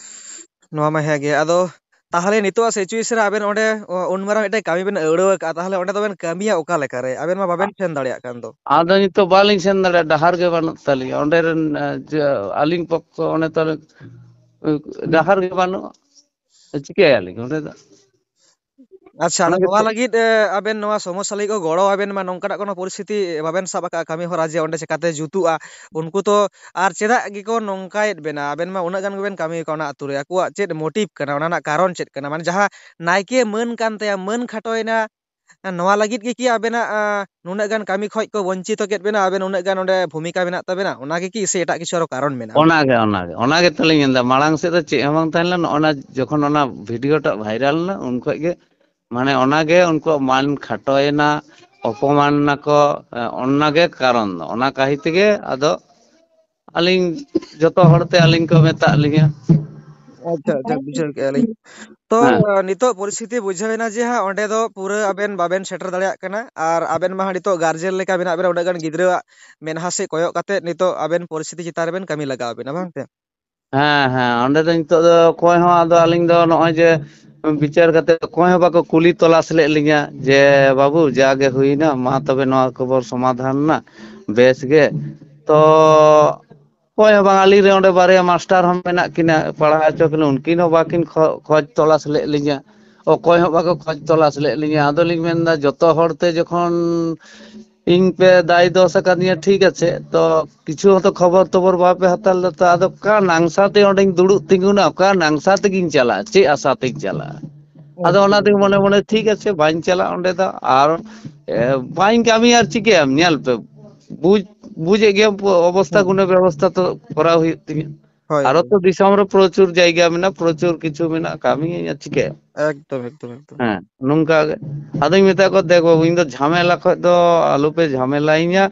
ᱱᱚᱣᱟ ᱢᱟ ᱦᱮᱸ ᱜᱮ᱾ ᱟᱫᱚ ᱛᱟᱦᱚᱞᱮ ᱱᱤᱛᱚᱜ ᱥᱤᱪᱩᱭᱮᱥᱚᱱ ᱨᱮ ᱟᱵᱮᱱ ᱚᱸᱰᱮ ᱚ, ᱩᱱ ᱢᱟᱨᱟᱝ ᱢᱤᱫᱴᱮᱱ ᱠᱟᱹᱢᱤ ᱵᱮᱱ ᱟᱹᱲᱟᱹᱣ ᱟᱠᱟᱫᱼᱟ, ᱛᱟᱦᱚᱞᱮ ᱚᱸᱰᱮ ᱫᱚᱵᱮᱱ ᱠᱟᱹᱢᱤᱭᱟ ᱚᱠᱟ ᱞᱮᱠᱟ ᱨᱮ? ᱟᱵᱮᱱ ᱢᱟ ᱵᱟᱵᱮᱱ ᱥᱮᱱ ᱫᱟᱲᱮᱭᱟᱜ ᱠᱟᱱ ᱫᱚ᱾ ᱟᱫᱚ ᱱᱤᱛᱚᱜ ᱵᱟᱹᱞᱤᱧ ᱥᱮᱱ ᱫᱟᱲᱮᱭᱟᱜᱼᱟ, ᱰᱟᱦᱟᱨ ᱜᱮ ᱵᱟᱹᱱᱩᱜ ᱛᱟᱹᱞᱤᱧᱟ᱾ ᱚᱸᱰᱮ ᱨᱮᱱ ᱟᱹᱞᱤᱧ ᱯᱚᱠᱠᱷᱚ ᱚᱸᱰᱮ ᱛᱟᱦᱚᱞᱮ ᱰᱟᱦᱟᱨ ᱜᱮ ᱵᱟᱹᱱᱩᱜᱼᱟ, ᱪᱤᱠᱟᱹᱭᱟᱞᱤᱧ ᱚᱸᱰᱮ ᱫᱚ? ᱟᱪᱪᱷᱟ, ᱟᱫᱚ ᱱᱚᱣᱟ ᱞᱟᱹᱜᱤᱫ ᱟᱵᱮᱱ ᱱᱚᱣᱟ ᱥᱚᱢᱚᱥᱥᱟ ᱞᱟᱹᱜᱤᱫ ᱠᱚ ᱜᱚᱲᱚ ᱟᱵᱮᱱ ᱢᱟ, ᱱᱚᱝᱠᱟᱱᱟᱜ ᱠᱳᱱᱳ ᱯᱚᱨᱤᱥᱛᱷᱤᱛᱤ ᱵᱟᱵᱮᱱ ᱥᱟᱵ ᱟᱠᱟᱫᱼᱟ ᱠᱟᱹᱢᱤ ᱦᱚᱨᱟ ᱡᱮ ᱚᱸᱰᱮ ᱪᱮᱠᱟᱛᱮ ᱡᱩᱛᱩᱜᱼᱟ? ᱩᱱᱠᱩ ᱛᱚ ᱟᱨ ᱪᱮᱫᱟᱜ ᱜᱮᱠᱚ ᱱᱚᱝᱠᱟᱭᱮᱫ ᱵᱮᱱᱟ? ᱟᱵᱮᱱ ᱢᱟ ᱩᱱᱟᱹᱜ ᱜᱟᱱ ᱜᱮᱵᱮᱱ ᱠᱟᱹᱢᱤ ᱟᱠᱟᱫ ᱚᱱᱟ ᱟᱹᱛᱩ ᱨᱮ, ᱟᱠᱚᱣᱟᱜ ᱪᱮᱫ ᱢᱳᱴᱤᱵᱷ ᱠᱟᱱᱟ, ᱚᱱᱟ ᱨᱮᱱᱟᱜ ᱠᱟᱨᱚᱱ ᱪᱮᱫ ᱠᱟᱱᱟ? ᱢᱟᱱᱮ ᱡᱟᱦᱟᱸ ᱱᱟᱭᱠᱮ ᱢᱟᱹᱱ ᱠᱟᱱ ᱛᱟᱭᱟ, ᱢᱟᱹᱱ ᱠᱷᱟᱴᱚᱭᱮᱱᱟ, ᱱᱚᱣᱟ ᱞᱟᱹᱜᱤᱫ ᱜᱮ ᱠᱤ ᱟᱵᱮᱱᱟᱜ ᱱᱩᱱᱟᱹᱜ ᱜᱟᱱ ᱠᱟᱹᱢᱤ ᱠᱷᱚᱡ ᱠᱚ ᱵᱚᱧᱪᱤᱛᱚ ᱠᱮᱫ ᱵᱮᱱᱟ? ᱟᱵᱮᱱ ᱩᱱᱟᱹᱜ ᱜᱟᱱ ᱚᱸᱰᱮ ᱵᱷᱩᱢᱤᱠᱟ ᱢᱮᱱᱟᱜ ᱛᱟᱵᱮᱱᱟ, ᱚᱱᱟ ᱜᱮ ᱠᱤ ᱥᱮ ᱮᱴᱟᱜ ᱠᱤᱪᱷᱩ ᱟᱨᱚ ᱠᱟᱨᱚᱱ ᱢᱮᱱᱟᱜᱼᱟ? ᱚᱱᱟᱜᱮ ᱚᱱᱟᱜᱮ ᱚᱱᱟᱜᱮ ᱛᱟᱹᱞᱤᱧ ᱢᱮᱱᱫᱟ, ᱢᱟᱲᱟᱝ ᱥᱮᱫ ᱫᱚ ᱪᱮᱫ ᱦᱚᱸ ᱵᱟᱝ ᱛᱟᱦᱮᱸ ᱞᱮᱱᱟ᱾ ᱚᱱᱟ ᱡᱚᱠᱷᱚᱱ ᱚᱱᱟ ᱵᱷᱤᱰᱤᱭᱳ ᱴᱟᱜ ᱵᱷᱟᱭᱨᱟᱞ ᱮᱱᱟ, ᱩᱱ ᱠᱷᱚᱡ ᱜᱮ ᱢᱟᱱᱮ ᱚᱱᱟᱜᱮ ᱩᱱᱠᱩᱣᱟᱜ ᱢᱟᱹᱱ ᱠᱷᱟᱴᱚᱭᱮᱱᱟ, ᱚᱯᱚᱢᱟᱱ ᱱᱟᱠᱚ᱾ ᱚᱱᱟᱜᱮ ᱠᱟᱨᱚᱱ ᱫᱚ, ᱚᱱᱟ ᱠᱟᱹᱦᱤ ᱛᱮᱜᱮ ᱟᱫᱚ ᱟᱹᱞᱤᱧ ᱡᱚᱛᱚ ᱦᱚᱲᱛᱮ ᱟᱹᱞᱤᱧ ᱠᱚ ᱢᱮᱛᱟᱜ ᱞᱤᱧᱟ᱾ ᱟᱪᱪᱷᱟ, ᱟᱪᱪᱷᱟ, ᱵᱩᱡᱷᱟᱹᱣ ᱠᱮᱜᱼᱟ ᱞᱤᱧ᱾ ᱛᱚ, ᱦᱮᱸ᱾ ᱱᱤᱛᱚᱜ ᱯᱚᱨᱤᱥᱛᱷᱤᱛᱤ ᱵᱩᱡᱷᱟᱹᱣ ᱮᱱᱟ ᱡᱮ ᱦᱟᱸᱜ ᱚᱸᱰᱮ ᱫᱚ ᱯᱩᱨᱟᱹ ᱟᱵᱮᱱ ᱵᱟᱵᱮᱱ ᱥᱮᱴᱮᱨ ᱫᱟᱲᱮᱭᱟᱜ ᱠᱟᱱᱟ, ᱟᱨ ᱟᱵᱮᱱ ᱢᱟ ᱦᱟᱸᱜ ᱱᱤᱛᱚᱜ ᱜᱟᱨᱡᱮᱱ ᱞᱮᱠᱟ ᱢᱮᱱᱟᱜ ᱵᱮᱱᱟ, ᱩᱱᱟᱹᱜ ᱜᱟᱱ ᱜᱤᱫᱽᱨᱟᱹᱣᱟᱜ ᱢᱮᱫᱦᱟ ᱥᱮᱫ ᱠᱚᱭᱚᱜ ᱠᱟᱛᱮ ᱱᱤᱛᱚᱜ ᱟᱵᱮᱱ ᱯᱚᱨᱤᱥᱛᱷᱤᱛᱤ ᱪᱮᱛᱟᱱ ᱨᱮᱵᱮᱱ ᱠᱟᱹᱢᱤ ᱞᱟᱜᱟᱣ ᱵᱮᱱᱟ, ᱵᱟᱝ ᱥᱮ? ᱦᱮᱸ, ᱦᱮᱸ, ᱚᱸᱰᱮ ᱫᱚ ᱱᱤᱛᱚᱜ ᱫᱚ ᱚᱠᱚᱭ ᱦᱚᱸ ᱟᱫᱚ ᱟᱹᱞᱤᱧ ᱫᱚ ᱱᱚᱜᱼᱚᱭ ᱡᱮ ᱵᱤᱪᱟᱹᱨ ᱠᱟᱛᱮ ᱚᱠᱚᱭ ᱦᱚᱸ ᱵᱟᱠᱚ ᱠᱩᱞᱤ ᱛᱚᱞᱟᱥ ᱞᱮᱫ ᱞᱤᱧᱟ ᱡᱮ, "ᱵᱟᱹᱵᱩ, ᱡᱟᱜᱮ ᱦᱩᱭᱱᱟ, ᱢᱟ ᱛᱚᱵᱮ ᱱᱚᱣᱟ ᱠᱚᱵᱚᱱ ᱥᱚᱢᱟᱫᱷᱟᱱ ᱱᱟ, ᱵᱮᱥ ᱜᱮ᱾" ᱛᱚ ᱚᱠᱚᱭ ᱦᱚᱸ ᱵᱟᱝ, ᱟᱹᱞᱤᱧ ᱨᱮ ᱚᱸᱰᱮ ᱵᱟᱨᱭᱟ ᱢᱟᱥᱴᱟᱨ ᱦᱚᱸ ᱢᱮᱱᱟᱜ ᱠᱤᱱᱟ, ᱯᱟᱲᱦᱟᱣ ᱦᱚᱪᱚ ᱠᱤᱱᱟ, ᱩᱱᱠᱤᱱ ᱦᱚᱸ ᱵᱟᱹᱠᱤᱱ ᱠᱷᱚ-, ᱠᱷᱚᱡᱽ ᱛᱚᱞᱟᱥ ᱞᱮᱫ ᱞᱤᱧᱟ, ᱚᱠᱚᱭ ᱦᱚᱸ ᱵᱟᱠᱚ ᱠᱷᱚᱡᱽ ᱛᱚᱞᱟᱥ ᱞᱮᱫ ᱞᱤᱧᱟ᱾ ᱟᱫᱚᱞᱤᱧ ᱢᱮᱱᱫᱟ, ᱡᱚᱛᱚ ᱦᱚᱲᱛᱮ ᱡᱚᱠᱷᱚᱱ ᱤᱧ ᱯᱮ ᱫᱟᱭ ᱫᱚᱥ ᱟᱠᱟᱫᱤᱧᱟ, ᱴᱷᱤᱠ ᱟᱪᱷᱮ, ᱛᱚ ᱠᱤᱪᱷᱩ ᱦᱚᱸᱛᱚ ᱠᱷᱚᱵᱚᱨ ᱛᱚᱵᱚᱨ ᱵᱟᱯᱮ ᱦᱟᱛᱟᱣ ᱞᱮᱫᱟ, ᱛᱚ ᱟᱫᱚ ᱚᱠᱟ ᱱᱟᱝᱥᱟ ᱛᱮ ᱚᱸᱰᱮᱧ ᱫᱩᱲᱩᱵ ᱛᱤᱸᱜᱩᱱᱟ, ᱚᱠᱟ ᱱᱟᱝᱥᱟ ᱛᱮᱜᱤᱧ ᱪᱟᱞᱟᱜᱼᱟ, ᱪᱮᱫ ᱟᱥᱟ ᱛᱮᱧ ᱪᱟᱞᱟᱜᱼᱟ? ᱟᱫᱚ ᱚᱱᱟ ᱛᱮᱜᱮ ᱢᱚᱱᱮ ᱢᱚᱱᱮ, ᱴᱷᱤᱠ ᱟᱪᱷᱮ, ᱵᱟᱹᱧ ᱪᱟᱞᱟᱜᱼᱟ ᱚᱸᱰᱮ ᱫᱚ᱾ ᱟᱨ, ᱮ, ᱵᱟᱹᱧ ᱠᱟᱹᱢᱤᱭᱟ, ᱟᱨ ᱪᱤᱠᱟᱹᱭᱟᱢ? ᱧᱮᱞ ᱯᱮ, ᱵᱩᱡᱽ, ᱵᱩᱡᱮᱫ ᱜᱮᱭᱟᱢ, ᱚᱵᱚᱥᱛᱟ ᱦᱩᱸ᱾ ᱜᱩᱱᱟᱹ ᱵᱮᱵᱚᱥᱛᱟ ᱛᱚ ᱠᱚᱨᱟᱣ ᱦᱩᱭᱩᱜ ᱛᱤᱧᱟᱹ᱾ ᱦᱳᱭ, ᱟᱨᱚ ᱦᱳᱭ᱾ ᱛᱚ ᱫᱤᱥᱚᱢ ᱨᱮ ᱯᱨᱚᱪᱩᱨ ᱡᱟᱭᱜᱟ ᱢᱮᱱᱟᱜᱼᱟ, ᱯᱨᱚᱪᱩᱨ ᱠᱤᱪᱷᱩ ᱢᱮᱱᱟᱜᱼᱟ, ᱠᱟᱹᱢᱤᱭᱟᱹᱧ, ᱟᱨ ᱪᱤᱠᱟᱹᱭᱟᱢ? ᱮᱠᱫᱚᱢ, ᱮᱠᱫᱚᱢ, ᱮᱠᱫᱚᱢ᱾ ᱦᱮᱸ, ᱱᱚᱝᱠᱟ ᱜᱮ᱾ ᱟᱫᱚᱧ ᱢᱮᱛᱟ ᱠᱚᱣᱟ, "ᱫᱮᱠ ᱵᱟᱹᱵᱩ, ᱤᱧ ᱫᱚ ᱡᱷᱟᱢᱮᱞᱟ ᱠᱷᱚᱡ ᱫᱚ ᱟᱞᱚᱯᱮ ᱡᱷᱟᱢᱮᱞᱟᱭᱤᱧᱟ,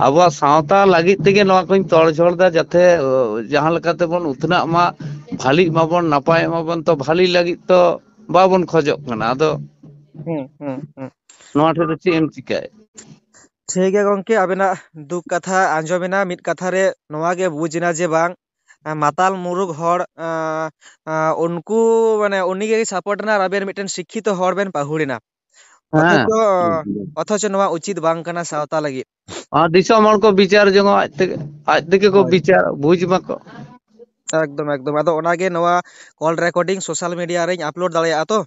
ᱟᱵᱚᱣᱟᱜ ᱥᱟᱶᱛᱟ ᱞᱟᱹᱜᱤᱫ ᱛᱮᱜᱮ ᱱᱚᱣᱟ ᱠᱚᱧ ᱛᱚᱲ ᱡᱷᱚᱲ ᱫᱟ, ᱡᱟᱛᱮ, ᱚ, ᱡᱟᱦᱟᱸ ᱞᱮᱠᱟ ᱛᱮᱵᱚᱱ ᱩᱛᱱᱟᱹᱜ ᱢᱟ, ᱵᱷᱟᱹᱞᱤᱜ ᱢᱟᱵᱚᱱ, ᱱᱟᱯᱟᱭᱚᱜ ᱢᱟᱵᱚᱱ, ᱛᱚ ᱵᱷᱟᱹᱞᱤ ᱞᱟᱹᱜᱤᱫ ᱛᱚ ᱵᱟᱵᱚᱱ ᱠᱷᱚᱡᱚᱜ ᱠᱟᱱᱟ᱾ ᱟᱫᱚ ᱦᱩᱸ, ᱦᱩᱸ, ᱦᱩᱸ᱾ ᱱᱚᱣᱟ ᱴᱷᱮᱱ ᱫᱚ ᱪᱮᱫ ᱮᱢ ᱪᱤᱠᱟᱹᱭᱟ?" ᱴᱷᱤᱠ ᱜᱮᱭᱟ ᱜᱚᱝᱠᱮ, ᱟᱵᱮᱱᱟᱜ ᱫᱩᱠ ᱠᱟᱛᱷᱟ ᱟᱸᱡᱚᱢᱮᱱᱟ᱾ ᱢᱤᱫ ᱠᱟᱛᱷᱟ ᱨᱮ ᱱᱚᱣᱟ ᱜᱮ ᱵᱩᱡᱽ ᱮᱱᱟ ᱡᱮ ᱵᱟᱝ, ᱟᱸ, ᱢᱟᱛᱟᱞ ᱢᱩᱨᱩᱠ ᱦᱚᱲ, ᱟᱸ, ᱟᱸ, ᱩᱱᱠᱩ, ᱢᱟᱱᱮ, ᱩᱱᱤ ᱜᱮ support ᱮᱱᱟ ᱟᱨ ᱟᱵᱮᱱ ᱢᱤᱫᱴᱮᱱ ᱥᱤᱠᱠᱷᱤᱛᱚ ᱦᱚᱲ ᱵᱮᱱ ᱯᱟᱹᱦᱩᱲ ᱮᱱᱟ᱾ ᱦᱮᱸ᱾ ᱚᱛᱷᱚᱪᱚ, ᱚᱛᱷᱚᱪᱚ ᱱᱚᱣᱟ ᱩᱪᱤᱛ ᱵᱟᱝ ᱠᱟᱱᱟ ᱥᱟᱶᱛᱟ ᱞᱟᱹᱜᱤᱫ᱾ ᱟᱨ ᱫᱤᱥᱚᱢ ᱦᱚᱲ ᱠᱚ ᱵᱤᱪᱟᱨ ᱡᱚᱝᱚᱜᱼᱟ, ᱟᱡ ᱛᱮᱜᱮ, ᱟᱡ ᱛᱮᱜᱮ ᱠᱚ ᱦᱳᱭ᱾ ᱵᱤᱪᱟᱨ, ᱵᱩᱡᱽ ᱢᱟᱠᱚ᱾ ᱮᱠᱫᱚᱢ, ᱮᱠᱫᱚᱢ᱾ ᱟᱫᱚ ᱚᱱᱟᱜᱮ ᱱᱚᱣᱟ call recording social media ᱨᱮᱧ upload ᱫᱟᱲᱮᱭᱟᱜᱼᱟ ᱛᱚ?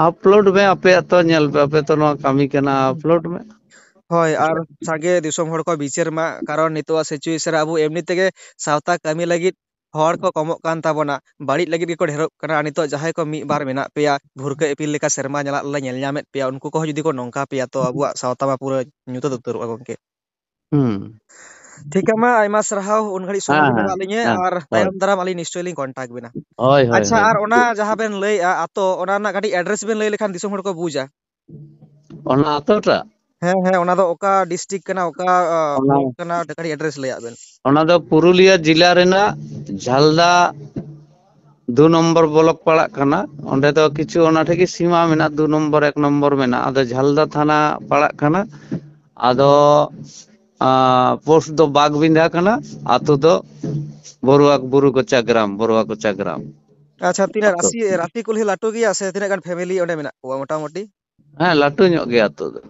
Upload ᱢᱮ, ᱟᱯᱮᱭᱟᱜ ᱛᱚ ᱧᱮᱞ ᱯᱮ, ᱟᱯᱮ ᱛᱚ ᱱᱚᱣᱟ ᱠᱟᱹᱢᱤ ᱠᱟᱱᱟ, upload ᱢᱮ᱾ ᱦᱳᱭ, ᱟᱨ ᱥᱟᱸᱜᱮ ᱫᱤᱥᱚᱢ ᱦᱚᱲ ᱠᱚ ᱵᱤᱪᱟᱹᱨ ᱢᱟ, ᱠᱟᱨᱚᱱ ᱱᱤᱛᱚᱜᱟᱜ situation ᱨᱮ ᱟᱵᱚ ᱮᱢᱱᱤ ᱛᱮᱜᱮ ᱥᱟᱶᱛᱟ ᱠᱟᱹᱢᱤ ᱞᱟᱹᱜᱤᱫ ᱦᱚᱲ ᱠᱚ ᱠᱚᱢᱚᱜ ᱠᱟᱱ ᱛᱟᱵᱚᱱᱟ, ᱵᱟᱹᱲᱤᱡ ᱞᱟᱹᱜᱤᱫ ᱜᱮᱠᱚ ᱰᱷᱮᱨᱚᱜ ᱠᱟᱱᱟ᱾ ᱟᱨ ᱱᱤᱛᱚᱜ ᱡᱟᱦᱟᱸᱭ ᱠᱚ ᱢᱤᱫ ᱵᱟᱨ ᱢᱮᱱᱟᱜ ᱯᱮᱭᱟ, ᱵᱷᱩᱨᱠᱟᱹ ᱤᱯᱤᱞ ᱞᱮᱠᱟ ᱥᱮᱨᱢᱟ ᱧᱟᱞᱟᱜ ᱞᱮ ᱧᱮᱞ ᱧᱟᱢᱮᱫ ᱯᱮᱭᱟ, ᱩᱱᱠᱩ ᱠᱚᱦᱚᱸ ᱡᱩᱫᱤ ᱠᱚ ᱱᱚᱝᱠᱟ ᱯᱮᱭᱟ, ᱛᱚ ᱟᱵᱚᱣᱟᱜ ᱥᱟᱶᱛᱟ ᱢᱟ ᱯᱩᱨᱟᱹ ᱧᱩᱛᱟᱹᱛ ᱩᱛᱟᱹᱨᱚᱜᱼᱟ ᱜᱚᱝᱠᱮ᱾ ᱦᱩᱸ᱾ ᱴᱷᱤᱠᱟ ᱢᱟ, ᱟᱭᱢᱟ ᱥᱟᱨᱦᱟᱣ ᱩᱱ ᱜᱷᱟᱹᱲᱤᱡ ᱥᱚᱢᱚᱭ ᱦᱮᱸ, ᱵᱮᱱ ᱦᱮᱸ, ᱮᱢᱟᱜ ᱞᱤᱧᱟᱹ, ᱦᱮᱸ, ᱟᱨ ᱦᱳᱭ᱾ ᱛᱟᱭᱚᱢ ᱫᱟᱨᱟᱢ ᱟᱹᱞᱤᱧ ᱱᱤᱥᱪᱚᱭ ᱞᱤᱧ contact ᱵᱮᱱᱟ᱾ ᱦᱳᱭ, ᱦᱳᱭ, ᱟᱪᱪᱷᱟ, ᱦᱳᱭ᱾ ᱟᱨ ᱚᱱᱟ ᱡᱟᱦᱟᱸ ᱵᱮᱱ ᱞᱟᱹᱭᱮᱜᱼᱟ ᱟᱛᱳ, ᱚᱱᱟ ᱨᱮᱱᱟᱜ ᱠᱟᱹᱴᱤᱡ address ᱵᱮᱱ ᱞᱟᱹᱭ ᱞᱮᱠᱷᱟᱱ ᱫᱤᱥᱚᱢ ᱦᱚᱲ ᱠᱚ ᱵᱩᱡᱟ᱾ ᱚᱱᱟ ᱟᱛᱳᱴᱟᱜ? ᱦᱮᱸ, ᱦᱮᱸ, ᱚᱱᱟ ᱫᱚ ᱚᱠᱟ district ᱠᱟᱱᱟ, ᱚᱠᱟ, ᱟ, ᱚᱱᱟ block ᱠᱟᱱᱟ, ᱠᱟᱹᱴᱤᱡ address ᱞᱟᱹᱭᱟᱜ ᱵᱮᱱ᱾ ᱚᱱᱟ ᱫᱚ ᱯᱩᱨᱩᱞᱤᱭᱟᱹ ᱡᱤᱞᱟ ᱨᱮᱱᱟᱜ ᱡᱷᱟᱞᱫᱟ ᱫᱩ ᱱᱚᱢᱵᱚᱨ block ᱯᱟᱲᱟᱜ ᱠᱟᱱᱟ᱾ ᱚᱸᱰᱮ ᱫᱚ ᱠᱤᱪᱷᱩ ᱚᱱᱟ ᱴᱷᱮᱡ ᱜᱮ ᱥᱤᱢᱟ ᱢᱮᱱᱟᱜᱼᱟ, ᱫᱩ ᱱᱚᱢᱵᱚᱨ, ᱮᱠ ᱱᱚᱢᱵᱚᱨ ᱢᱮᱱᱟᱜᱼᱟ᱾ ᱟᱫᱚ ᱡᱷᱟᱞᱫᱟ ᱛᱷᱟᱱᱟ ᱯᱟᱲᱟᱜ ᱠᱟᱱᱟ᱾ ᱟᱫᱚ, ᱟ, post ᱫᱚ ᱵᱟᱜᱽᱵᱤᱸᱫᱷᱟ ᱠᱟᱱᱟ, ᱟᱛᱳ ᱫᱚ ᱵᱚᱨᱩᱣᱟ, ᱵᱩᱨᱩ ᱠᱚᱪᱟ ᱜᱨᱟᱢ, ᱵᱚᱨᱩᱣᱟ ᱠᱚᱪᱟ ᱜᱨᱟᱢ᱾ ᱟᱪᱪᱷᱟ, ᱛᱤᱱᱟᱹᱜ ᱟᱛᱳ᱾ ᱨᱟᱥᱤ, ᱨᱟᱥᱤ ᱠᱩᱞᱦᱤ ᱞᱟᱹᱴᱩ ᱜᱮᱭᱟ ᱥᱮ ᱛᱤᱱᱟᱹᱜ ᱜᱟᱱ family ᱚᱸᱰᱮ ᱢᱮᱱᱟᱜ ᱠᱚᱣᱟ ᱢᱚᱴᱟᱢᱩᱴᱤ? ᱦᱮᱸ, ᱞᱟᱹᱴᱩ ᱧᱚᱜ ᱜᱮᱭᱟ ᱟᱛᱳ ᱫᱚ᱾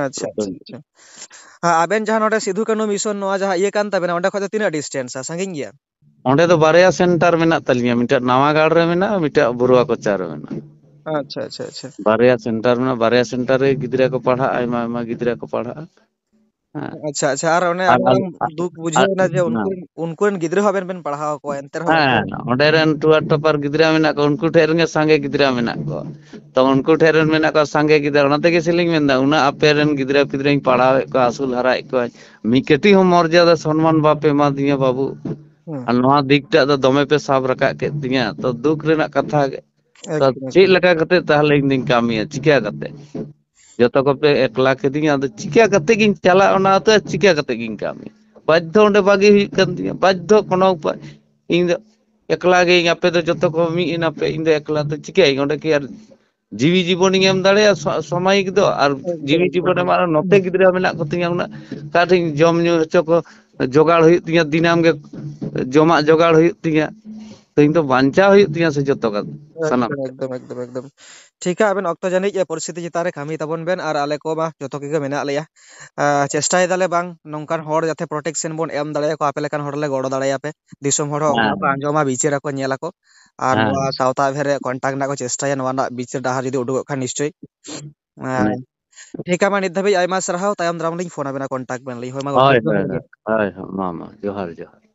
ᱟᱪᱪᱷᱟ, ᱞᱟᱹᱴᱩ ᱟᱪᱪᱷᱟ, ᱧᱚᱜ᱾ ᱟᱪᱪᱷᱟ᱾ ᱦᱮᱸ, ᱟᱵᱮᱱ ᱡᱟᱦᱟᱸ ᱱᱚᱰᱮ ᱥᱤᱫᱷᱩ ᱠᱟᱹᱱᱦᱩ mission ᱱᱚᱣᱟ ᱡᱟᱦᱟᱸ ᱤᱭᱟᱹ ᱠᱟᱱ ᱛᱟᱵᱮᱱᱟ, ᱚᱸᱰᱮ ᱠᱷᱚᱡ ᱫᱚ ᱛᱤᱱᱟᱹᱜ distance ᱟ, ᱥᱟᱺᱜᱤᱧ ᱜᱮᱭᱟ? ᱚᱸᱰᱮ ᱫᱚ ᱵᱟᱨᱭᱟ center ᱢᱮᱱᱟᱜ ᱛᱟᱹᱞᱤᱧᱟ, ᱢᱤᱫᱴᱟᱝ ᱱᱟᱣᱟ ᱜᱟᱲ ᱨᱮ ᱢᱮᱱᱟᱜᱼᱟ, ᱢᱤᱫᱴᱟᱝ ᱵᱚᱨᱩᱣᱟ ᱠᱚᱪᱟ ᱨᱮ ᱢᱮᱱᱟᱜᱼᱟ᱾ ᱟᱪᱪᱷᱟ, ᱟᱪᱪᱷᱟ, ᱟᱪᱪᱷᱟ᱾ ᱵᱟᱨᱭᱟ center ᱢᱮᱱᱟᱜᱼᱟ, ᱵᱟᱨᱭᱟ center ᱨᱮ ᱜᱤᱫᱽᱨᱟᱹ ᱠᱚ ᱯᱟᱲᱦᱟᱜᱼᱟ, ᱟᱭᱢᱟ ᱟᱭᱢᱟ ᱜᱤᱫᱽᱨᱟᱹ ᱠᱚ ᱯᱟᱲᱦᱟᱜᱼᱟ᱾ ᱦᱮᱸ᱾ ᱟᱪᱪᱷᱟ, ᱟᱪᱪᱷᱟ, ᱟᱨ ᱚᱱᱮ ᱟᱨ ᱟᱹᱰᱤ ᱟᱞ-, ᱢᱟᱨᱟᱝ ᱟ-, ᱫᱩᱠ ᱵᱩᱡᱷᱟᱹᱣ ᱟ-, ᱮᱱᱟ ᱡᱮ ᱩᱱᱠᱩ ᱦᱮᱸ᱾ ᱨᱮᱱ, ᱩᱱᱠᱩ ᱨᱮᱱ ᱜᱤᱫᱽᱨᱟᱹ ᱦᱚᱸ ᱟᱵᱮᱱ ᱵᱮᱱ ᱯᱟᱲᱦᱟᱣ ᱠᱚᱣᱟ, ᱮᱱᱛᱮ ᱨᱮᱦᱚᱸ ᱵᱟᱠᱚ ᱦᱮᱸ, ᱚᱸᱰᱮ ᱨᱮᱱ ᱴᱩᱣᱟᱨ ᱴᱚᱯᱟᱨ ᱜᱤᱫᱽᱨᱟᱹ ᱢᱮᱱᱟᱜ ᱠᱚᱣᱟ, ᱩᱱᱠᱩ ᱴᱷᱮᱱ ᱨᱮᱱ ᱜᱮ ᱥᱟᱸᱜᱮ ᱜᱤᱫᱽᱨᱟᱹ ᱢᱮᱱᱟᱜ ᱠᱚᱣᱟ᱾ ᱛᱚ ᱩᱱᱠᱩ ᱴᱷᱮᱱ ᱨᱮᱱ ᱢᱮᱱᱟᱜ ᱠᱚᱣᱟ ᱥᱟᱸᱜᱮ ᱜᱤᱫᱽᱨᱟᱹ, ᱚᱱᱟ ᱛᱮᱜᱮ ᱥᱮᱞᱤᱧ ᱢᱮᱱᱫᱟ, ᱩᱱᱟᱹᱜ ᱟᱯᱮ ᱨᱮᱱ ᱜᱤᱫᱽᱨᱟᱹ ᱯᱤᱫᱽᱨᱟᱹᱧ ᱯᱟᱲᱦᱟᱣᱮᱫ ᱠᱚᱣᱟ, ᱟᱹᱥᱩᱞ ᱦᱟᱨᱟᱭᱮᱫ ᱠᱚᱣᱟ, ᱢᱤᱫ ᱠᱟᱹᱴᱤᱡ ᱦᱚᱸ ᱢᱚᱨᱡᱟᱫᱟ ᱥᱚᱱᱢᱟᱱ ᱵᱟᱯᱮ ᱮᱢᱟ ᱫᱤᱧᱟ ᱵᱟᱹᱵᱩ᱾ ᱦᱩᱸ᱾ ᱟᱨ ᱱᱚᱣᱟ ᱫᱤᱠᱴᱟᱜ ᱫᱚ ᱫᱚᱢᱮ ᱯᱮ ᱥᱟᱵ ᱨᱟᱠᱟᱵ ᱠᱮᱫ ᱛᱤᱧᱟ, ᱛᱚ ᱫᱩᱠ ᱨᱮᱱᱟᱜ ᱠᱟᱛᱷᱟ ᱜᱮ᱾ ᱛᱚ ᱮᱠᱫᱚᱢ, ᱪᱮᱫ ᱮᱠᱫᱚᱢ᱾ ᱞᱮᱠᱟ ᱠᱟᱛᱮ ᱛᱟᱦᱞᱮ ᱤᱧ ᱫᱩᱧ ᱠᱟᱹᱢᱤᱭᱟ? ᱪᱤᱠᱟ ᱠᱟᱛᱮ? ᱡᱚᱛᱚ ᱠᱚᱯᱮ ᱮᱠᱞᱟ ᱠᱤᱫᱤᱧᱟ, ᱟᱫᱚ ᱪᱤᱠᱟ ᱠᱟᱛᱮ ᱜᱤᱧ ᱪᱟᱞᱟᱜᱼᱟ ᱚᱱᱟ ᱟᱹᱛᱩ? ᱟᱨ ᱪᱤᱠᱟ ᱠᱟᱛᱮ ᱜᱤᱧ ᱠᱟᱹᱢᱤᱭᱟ? ᱵᱟᱫᱽᱫᱷᱚ ᱚᱸᱰᱮ ᱵᱟᱹᱜᱤ ᱦᱩᱭᱩᱜ ᱠᱟᱱ ᱛᱤᱧᱟ, ᱵᱟᱫᱽᱫᱷᱚ, ᱠᱳᱱᱳ ᱩᱯᱟᱭ᱾ ᱤᱧ ᱫᱚ ᱮᱠᱞᱟ ᱜᱮ, ᱟᱯᱮ ᱫᱚ ᱡᱚᱛᱚ ᱠᱚ ᱢᱤᱫ ᱮᱱᱟ ᱯᱮ, ᱤᱧ ᱫᱚ ᱮᱠᱞᱟ ᱫᱚ ᱪᱤᱠᱟᱹᱭᱟᱹᱧ? ᱚᱸᱰᱮ ᱠᱤ ᱟᱨ ᱡᱤᱣᱤ ᱡᱤᱵᱚᱱᱤᱧ ᱮᱢ ᱫᱟᱲᱮᱭᱟᱜᱼᱟ ᱥᱚ-, ᱥᱚᱢᱟᱭᱤᱠ ᱫᱚ? ᱟᱨ ᱮᱠᱫᱚᱢ, ᱡᱤᱣᱤ ᱮᱠᱫᱚᱢ, ᱡᱤᱵᱚᱱ ᱮᱢ, ᱮᱠᱫᱚᱢ᱾ ᱟᱨ ᱱᱚᱛᱮ ᱜᱤᱫᱽᱨᱟᱹ ᱢᱮᱱᱟᱜ ᱠᱚᱛᱤᱧᱟ, ᱩᱱᱟᱹᱜ ᱚᱠᱟ ᱴᱷᱮᱱ ᱡᱚᱢ ᱧᱩ ᱦᱚᱪᱚ ᱠᱚ, ᱡᱚᱜᱟᱲ ᱦᱩᱭᱩᱜ ᱛᱤᱧᱟ, ᱫᱤᱱᱟᱹᱢ ᱜᱮ ᱡᱚᱢᱟᱜ ᱡᱚᱜᱟᱲ ᱦᱩᱭᱩᱜ ᱛᱤᱧᱟ, ᱛᱚ ᱤᱧ ᱫᱚ ᱵᱟᱧᱪᱟᱣ ᱦᱩᱭᱩᱜ ᱛᱤᱧᱟ ᱥᱮ ᱡᱚᱛᱚ ᱠᱟᱛᱮ ᱥᱟᱱᱟᱢ᱾ ᱮᱠᱫᱚᱢ ᱮᱠᱫᱚᱢ ᱮᱠᱫᱚᱢ ᱮᱠᱫᱚᱢ᱾ ᱴᱷᱤᱠᱟ, ᱟᱵᱮᱱ ᱚᱠᱛᱚ ᱡᱟᱹᱱᱤᱡ ᱮ, ᱯᱚᱨᱤᱥᱛᱷᱤᱛᱤ ᱪᱮᱛᱟᱱ ᱨᱮ ᱠᱟᱹᱢᱤ ᱛᱟᱵᱚᱱ ᱵᱮᱱ, ᱟᱨ ᱟᱞᱮ ᱠᱚ ᱢᱟ ᱡᱚᱛᱚ ᱠᱚᱜᱮ ᱢᱮᱱᱟᱜ ᱞᱮᱭᱟ᱾ ᱟ, ᱪᱮᱥᱴᱟᱭ ᱫᱟᱞᱮ ᱵᱟᱝ ᱱᱚᱝᱠᱟᱱ ᱦᱚᱲ ᱡᱟᱛᱮ protection ᱵᱚᱱ ᱮᱢ ᱫᱟᱲᱮᱭᱟᱠᱚ, ᱟᱯᱮ ᱞᱮᱠᱟᱱ ᱦᱚᱲ ᱞᱮ ᱜᱚᱲᱚ ᱫᱟᱲᱮᱭᱟᱯᱮ, ᱫᱤᱥᱚᱢ ᱦᱚᱲ ᱦᱚᱸ ᱚᱱᱟ ᱠᱚ ᱦᱮᱸ, ᱟᱸᱡᱚᱢᱟ, ᱵᱤᱪᱟᱹᱨ ᱟᱠᱚ, ᱧᱮᱞ ᱟᱠᱚ, ᱟᱨ ᱱᱚᱣᱟ ᱦᱮᱸ, ᱥᱟᱶᱛᱟ ᱵᱷᱮᱨ ᱨᱮ contact ᱨᱮᱱᱟᱜ ᱠᱚ ᱪᱮᱥᱴᱟᱭᱟ, ᱱᱚᱣᱟ ᱨᱮᱱᱟᱜ ᱵᱤᱪᱟᱹᱨ ᱰᱟᱦᱟᱨ ᱡᱩᱫᱤ ᱩᱰᱩᱠᱚᱜ ᱠᱷᱟᱱ ᱱᱤᱥᱪᱚᱭ᱾ ᱟ, ᱦᱮᱸ᱾ ᱴᱷᱤᱠᱟ, ᱢᱟ ᱱᱤᱛ ᱫᱷᱟᱹᱵᱤᱡ ᱟᱭᱢᱟ ᱥᱟᱨᱦᱟᱣ, ᱛᱟᱭᱚᱢ ᱫᱟᱨᱟᱢ ᱞᱤᱧ ᱯᱷᱳᱱ ᱟᱵᱮᱱᱟ, contact ᱵᱮᱱ, ᱞᱟᱹᱭ ᱦᱳᱭ ᱢᱟ ᱜᱚᱢᱠᱮ, ᱦᱳᱭ, ᱡᱚᱦᱟᱨ ᱦᱳᱭ, ᱜᱮ᱾ ᱦᱳᱭ, ᱦᱳᱭ, ᱢᱟ, ᱢᱟ, ᱡᱚᱦᱟᱨ, ᱡᱚᱦᱟᱨ᱾